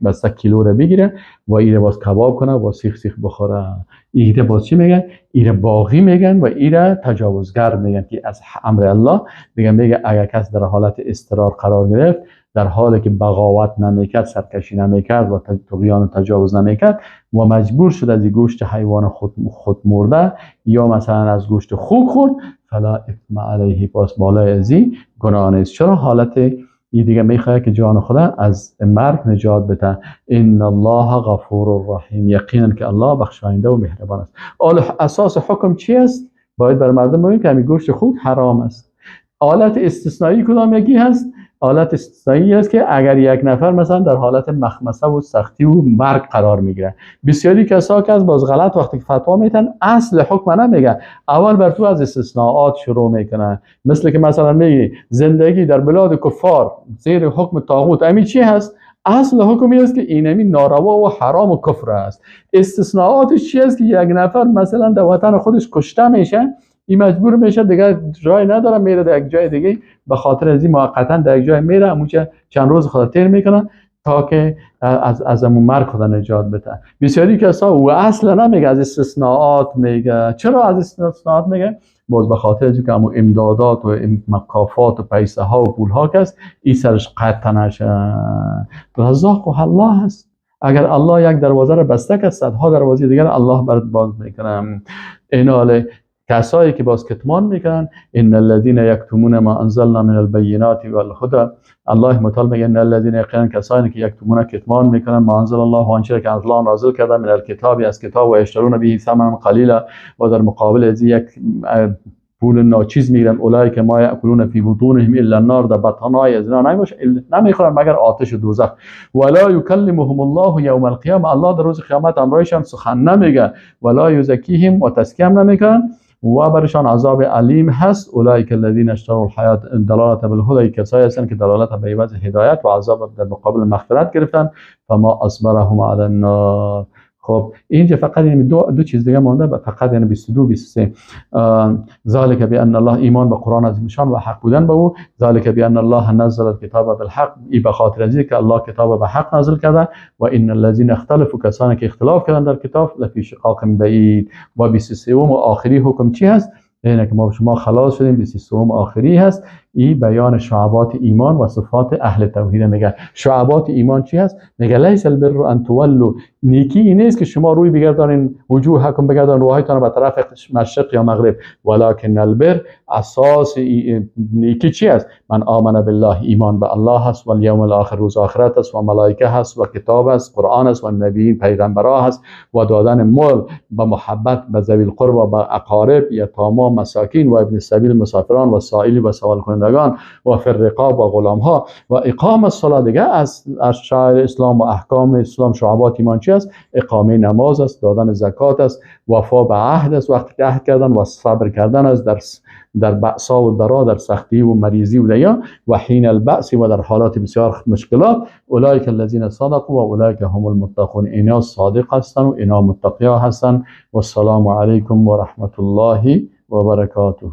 بسته کیلو رو بگیره و ایره باز کباب کنه و سیخ سیخ بخوره. ایره باز چی میگن؟ ایره باغی میگن و ایره تجاوزگر میگن که از امر الله دیگه میگه اگر کس در حالت اضطرار قرار گرفت، در حالی که بغاوت نمیکرد، سرکشی نمیکرد و طغیان و تجاوز نمیکرد و مجبور شد از گوشت حیوان خود مرده یا مثلا از گوشت خوک خورد، فلا اثم علیه، پس بالای ازی گناه نیست. چرا؟ حالت این دیگه میخواد که جان خدا از مرگ نجات بده. ان الله غفور رحیم، یقینا که الله بخشاینده و مهربان است. اساس حکم چی است؟ باید بر مردم بگیم که همین گوشت خوک حرام است. حالت استثنایی کدام یکی هست؟ حالت استثنایی است که اگر یک نفر مثلا در حالت مخمصه و سختی و مرگ قرار میگیره، بسیاری کسا که از باز غلط وقتی که فتوا میتن اصل حکم نمیگه، اول بر تو از استثناءات شروع میکنه. مثل که مثلا میگی زندگی در بلاد کفار زیر حکم طاغوت، امی چی هست؟ اصل حکمی است که اینمی ناروا و حرام و کفر است. استثناءاتش چی است؟ که یک نفر مثلا در وطن خودش کشته میشه، این مجبور میشه دیگه جای نداره، میره در یک جای دیگه، به خاطر از این موقتا در یک جای میره، اونجا چند روز خدا تیر میکنه تا که از امون مرگ خدا نجات بده. بسیاری کسا او اصلا نمیگه، از استثناءات میگه. چرا از استثناءات میگه؟ باز به خاطر از اینکه امون امدادات و مکافات و پیسه ها و پول ها کس این سرش قطع نشه. رزاق و الله هست. اگر الله یک دروازه رو بسته که صدها دروازه دیگر الله برات باز میکنه. ایناله کسایی که باز کتمان میکنن، ان الذين یکتمون ما انزلنا من البینات والهدى، الله متعال میگه ان الذين یقینا کسانی که یکتمون کتمان میکنن ما انزل الله، آنچه که الله نازل کرده، من الکتاب از کتاب، و یشترون به ثمنا قلیلا، و در مقابل از یک پول ناچیز میگیرن، اولئک ما یاکلون فی بطونهم الا النار، در بطنهای از اینا نمیخورن مگر آتش دوزخ. ولا یکلمهم الله یوم القیامه، الله در روز قیامت امرایشان سخن نمیگه، ولا یزکیهم و تزکیه هم نمیکنن و برشان عذاب علیم هست. اولئک الذین اشتروا الحیات دلالت بالهدی، کسایی هستند که دلالت به عوض هدایت و عذاب در مقابل مغفرت گرفتن. فما اصبرهم علی النار، خب اینجا فقط یعنی دو چیز دیگه مانده، فقط یعنی 22 23. ذلك بان الله، ایمان به قرآن عظیم شان و حق بودن به او. ذلك بان الله نزل الكتاب بالحق، ای به خاطر از که الله کتاب به حق نازل کرده. و ان الذين اختلفوا، کسانی که اختلاف کردن در کتاب، لفی شقاق بعید. و 23 و آخری حکم چی هست؟ اینه که ما شما خلاص شدیم. 23 آخری هست، ای بیان شعبات ایمان و صفات اهل توحید. میگه شعبات ایمان چی هست؟ میگه لیس البر ان تولوا، نیکی این نیست که شما روی بگردانین، وجوهکم بگردان روحایتان به طرف مشرق یا مغرب، ولکن البر، اساس نیکی چی است؟ من آمن بالله، ایمان به الله هست، و الیوم الاخر، روز آخرت است، و ملائکه هست، و کتاب است، قرآن است، و نبی پیغمبرها هست، و دادن مال به محبت به ذوی القربى و به اقارب، یتاما، مساکین، و ابن السبیل، مسافران، و سائل و سوال کنندگان، و فی الرقاب و غلام ها، و اقام الصلاه. دیگه از شعائر اسلام و احکام اسلام، شعبات ایمان چی است؟ اقامه نماز است، دادن زکات است، وفا به عهد است وقتی که عهد کردن، و صبر کردن است در بأسا و ضرا، در سختی و مریضی و دیا، و حین البأس و در حالات بسیار مشکلات. اولئک الذین صدقوا و اولئک هم المتقون. اینا صادق هستند و اینا متقیا هستند. و السلام علیکم و رحمت الله و برکاته.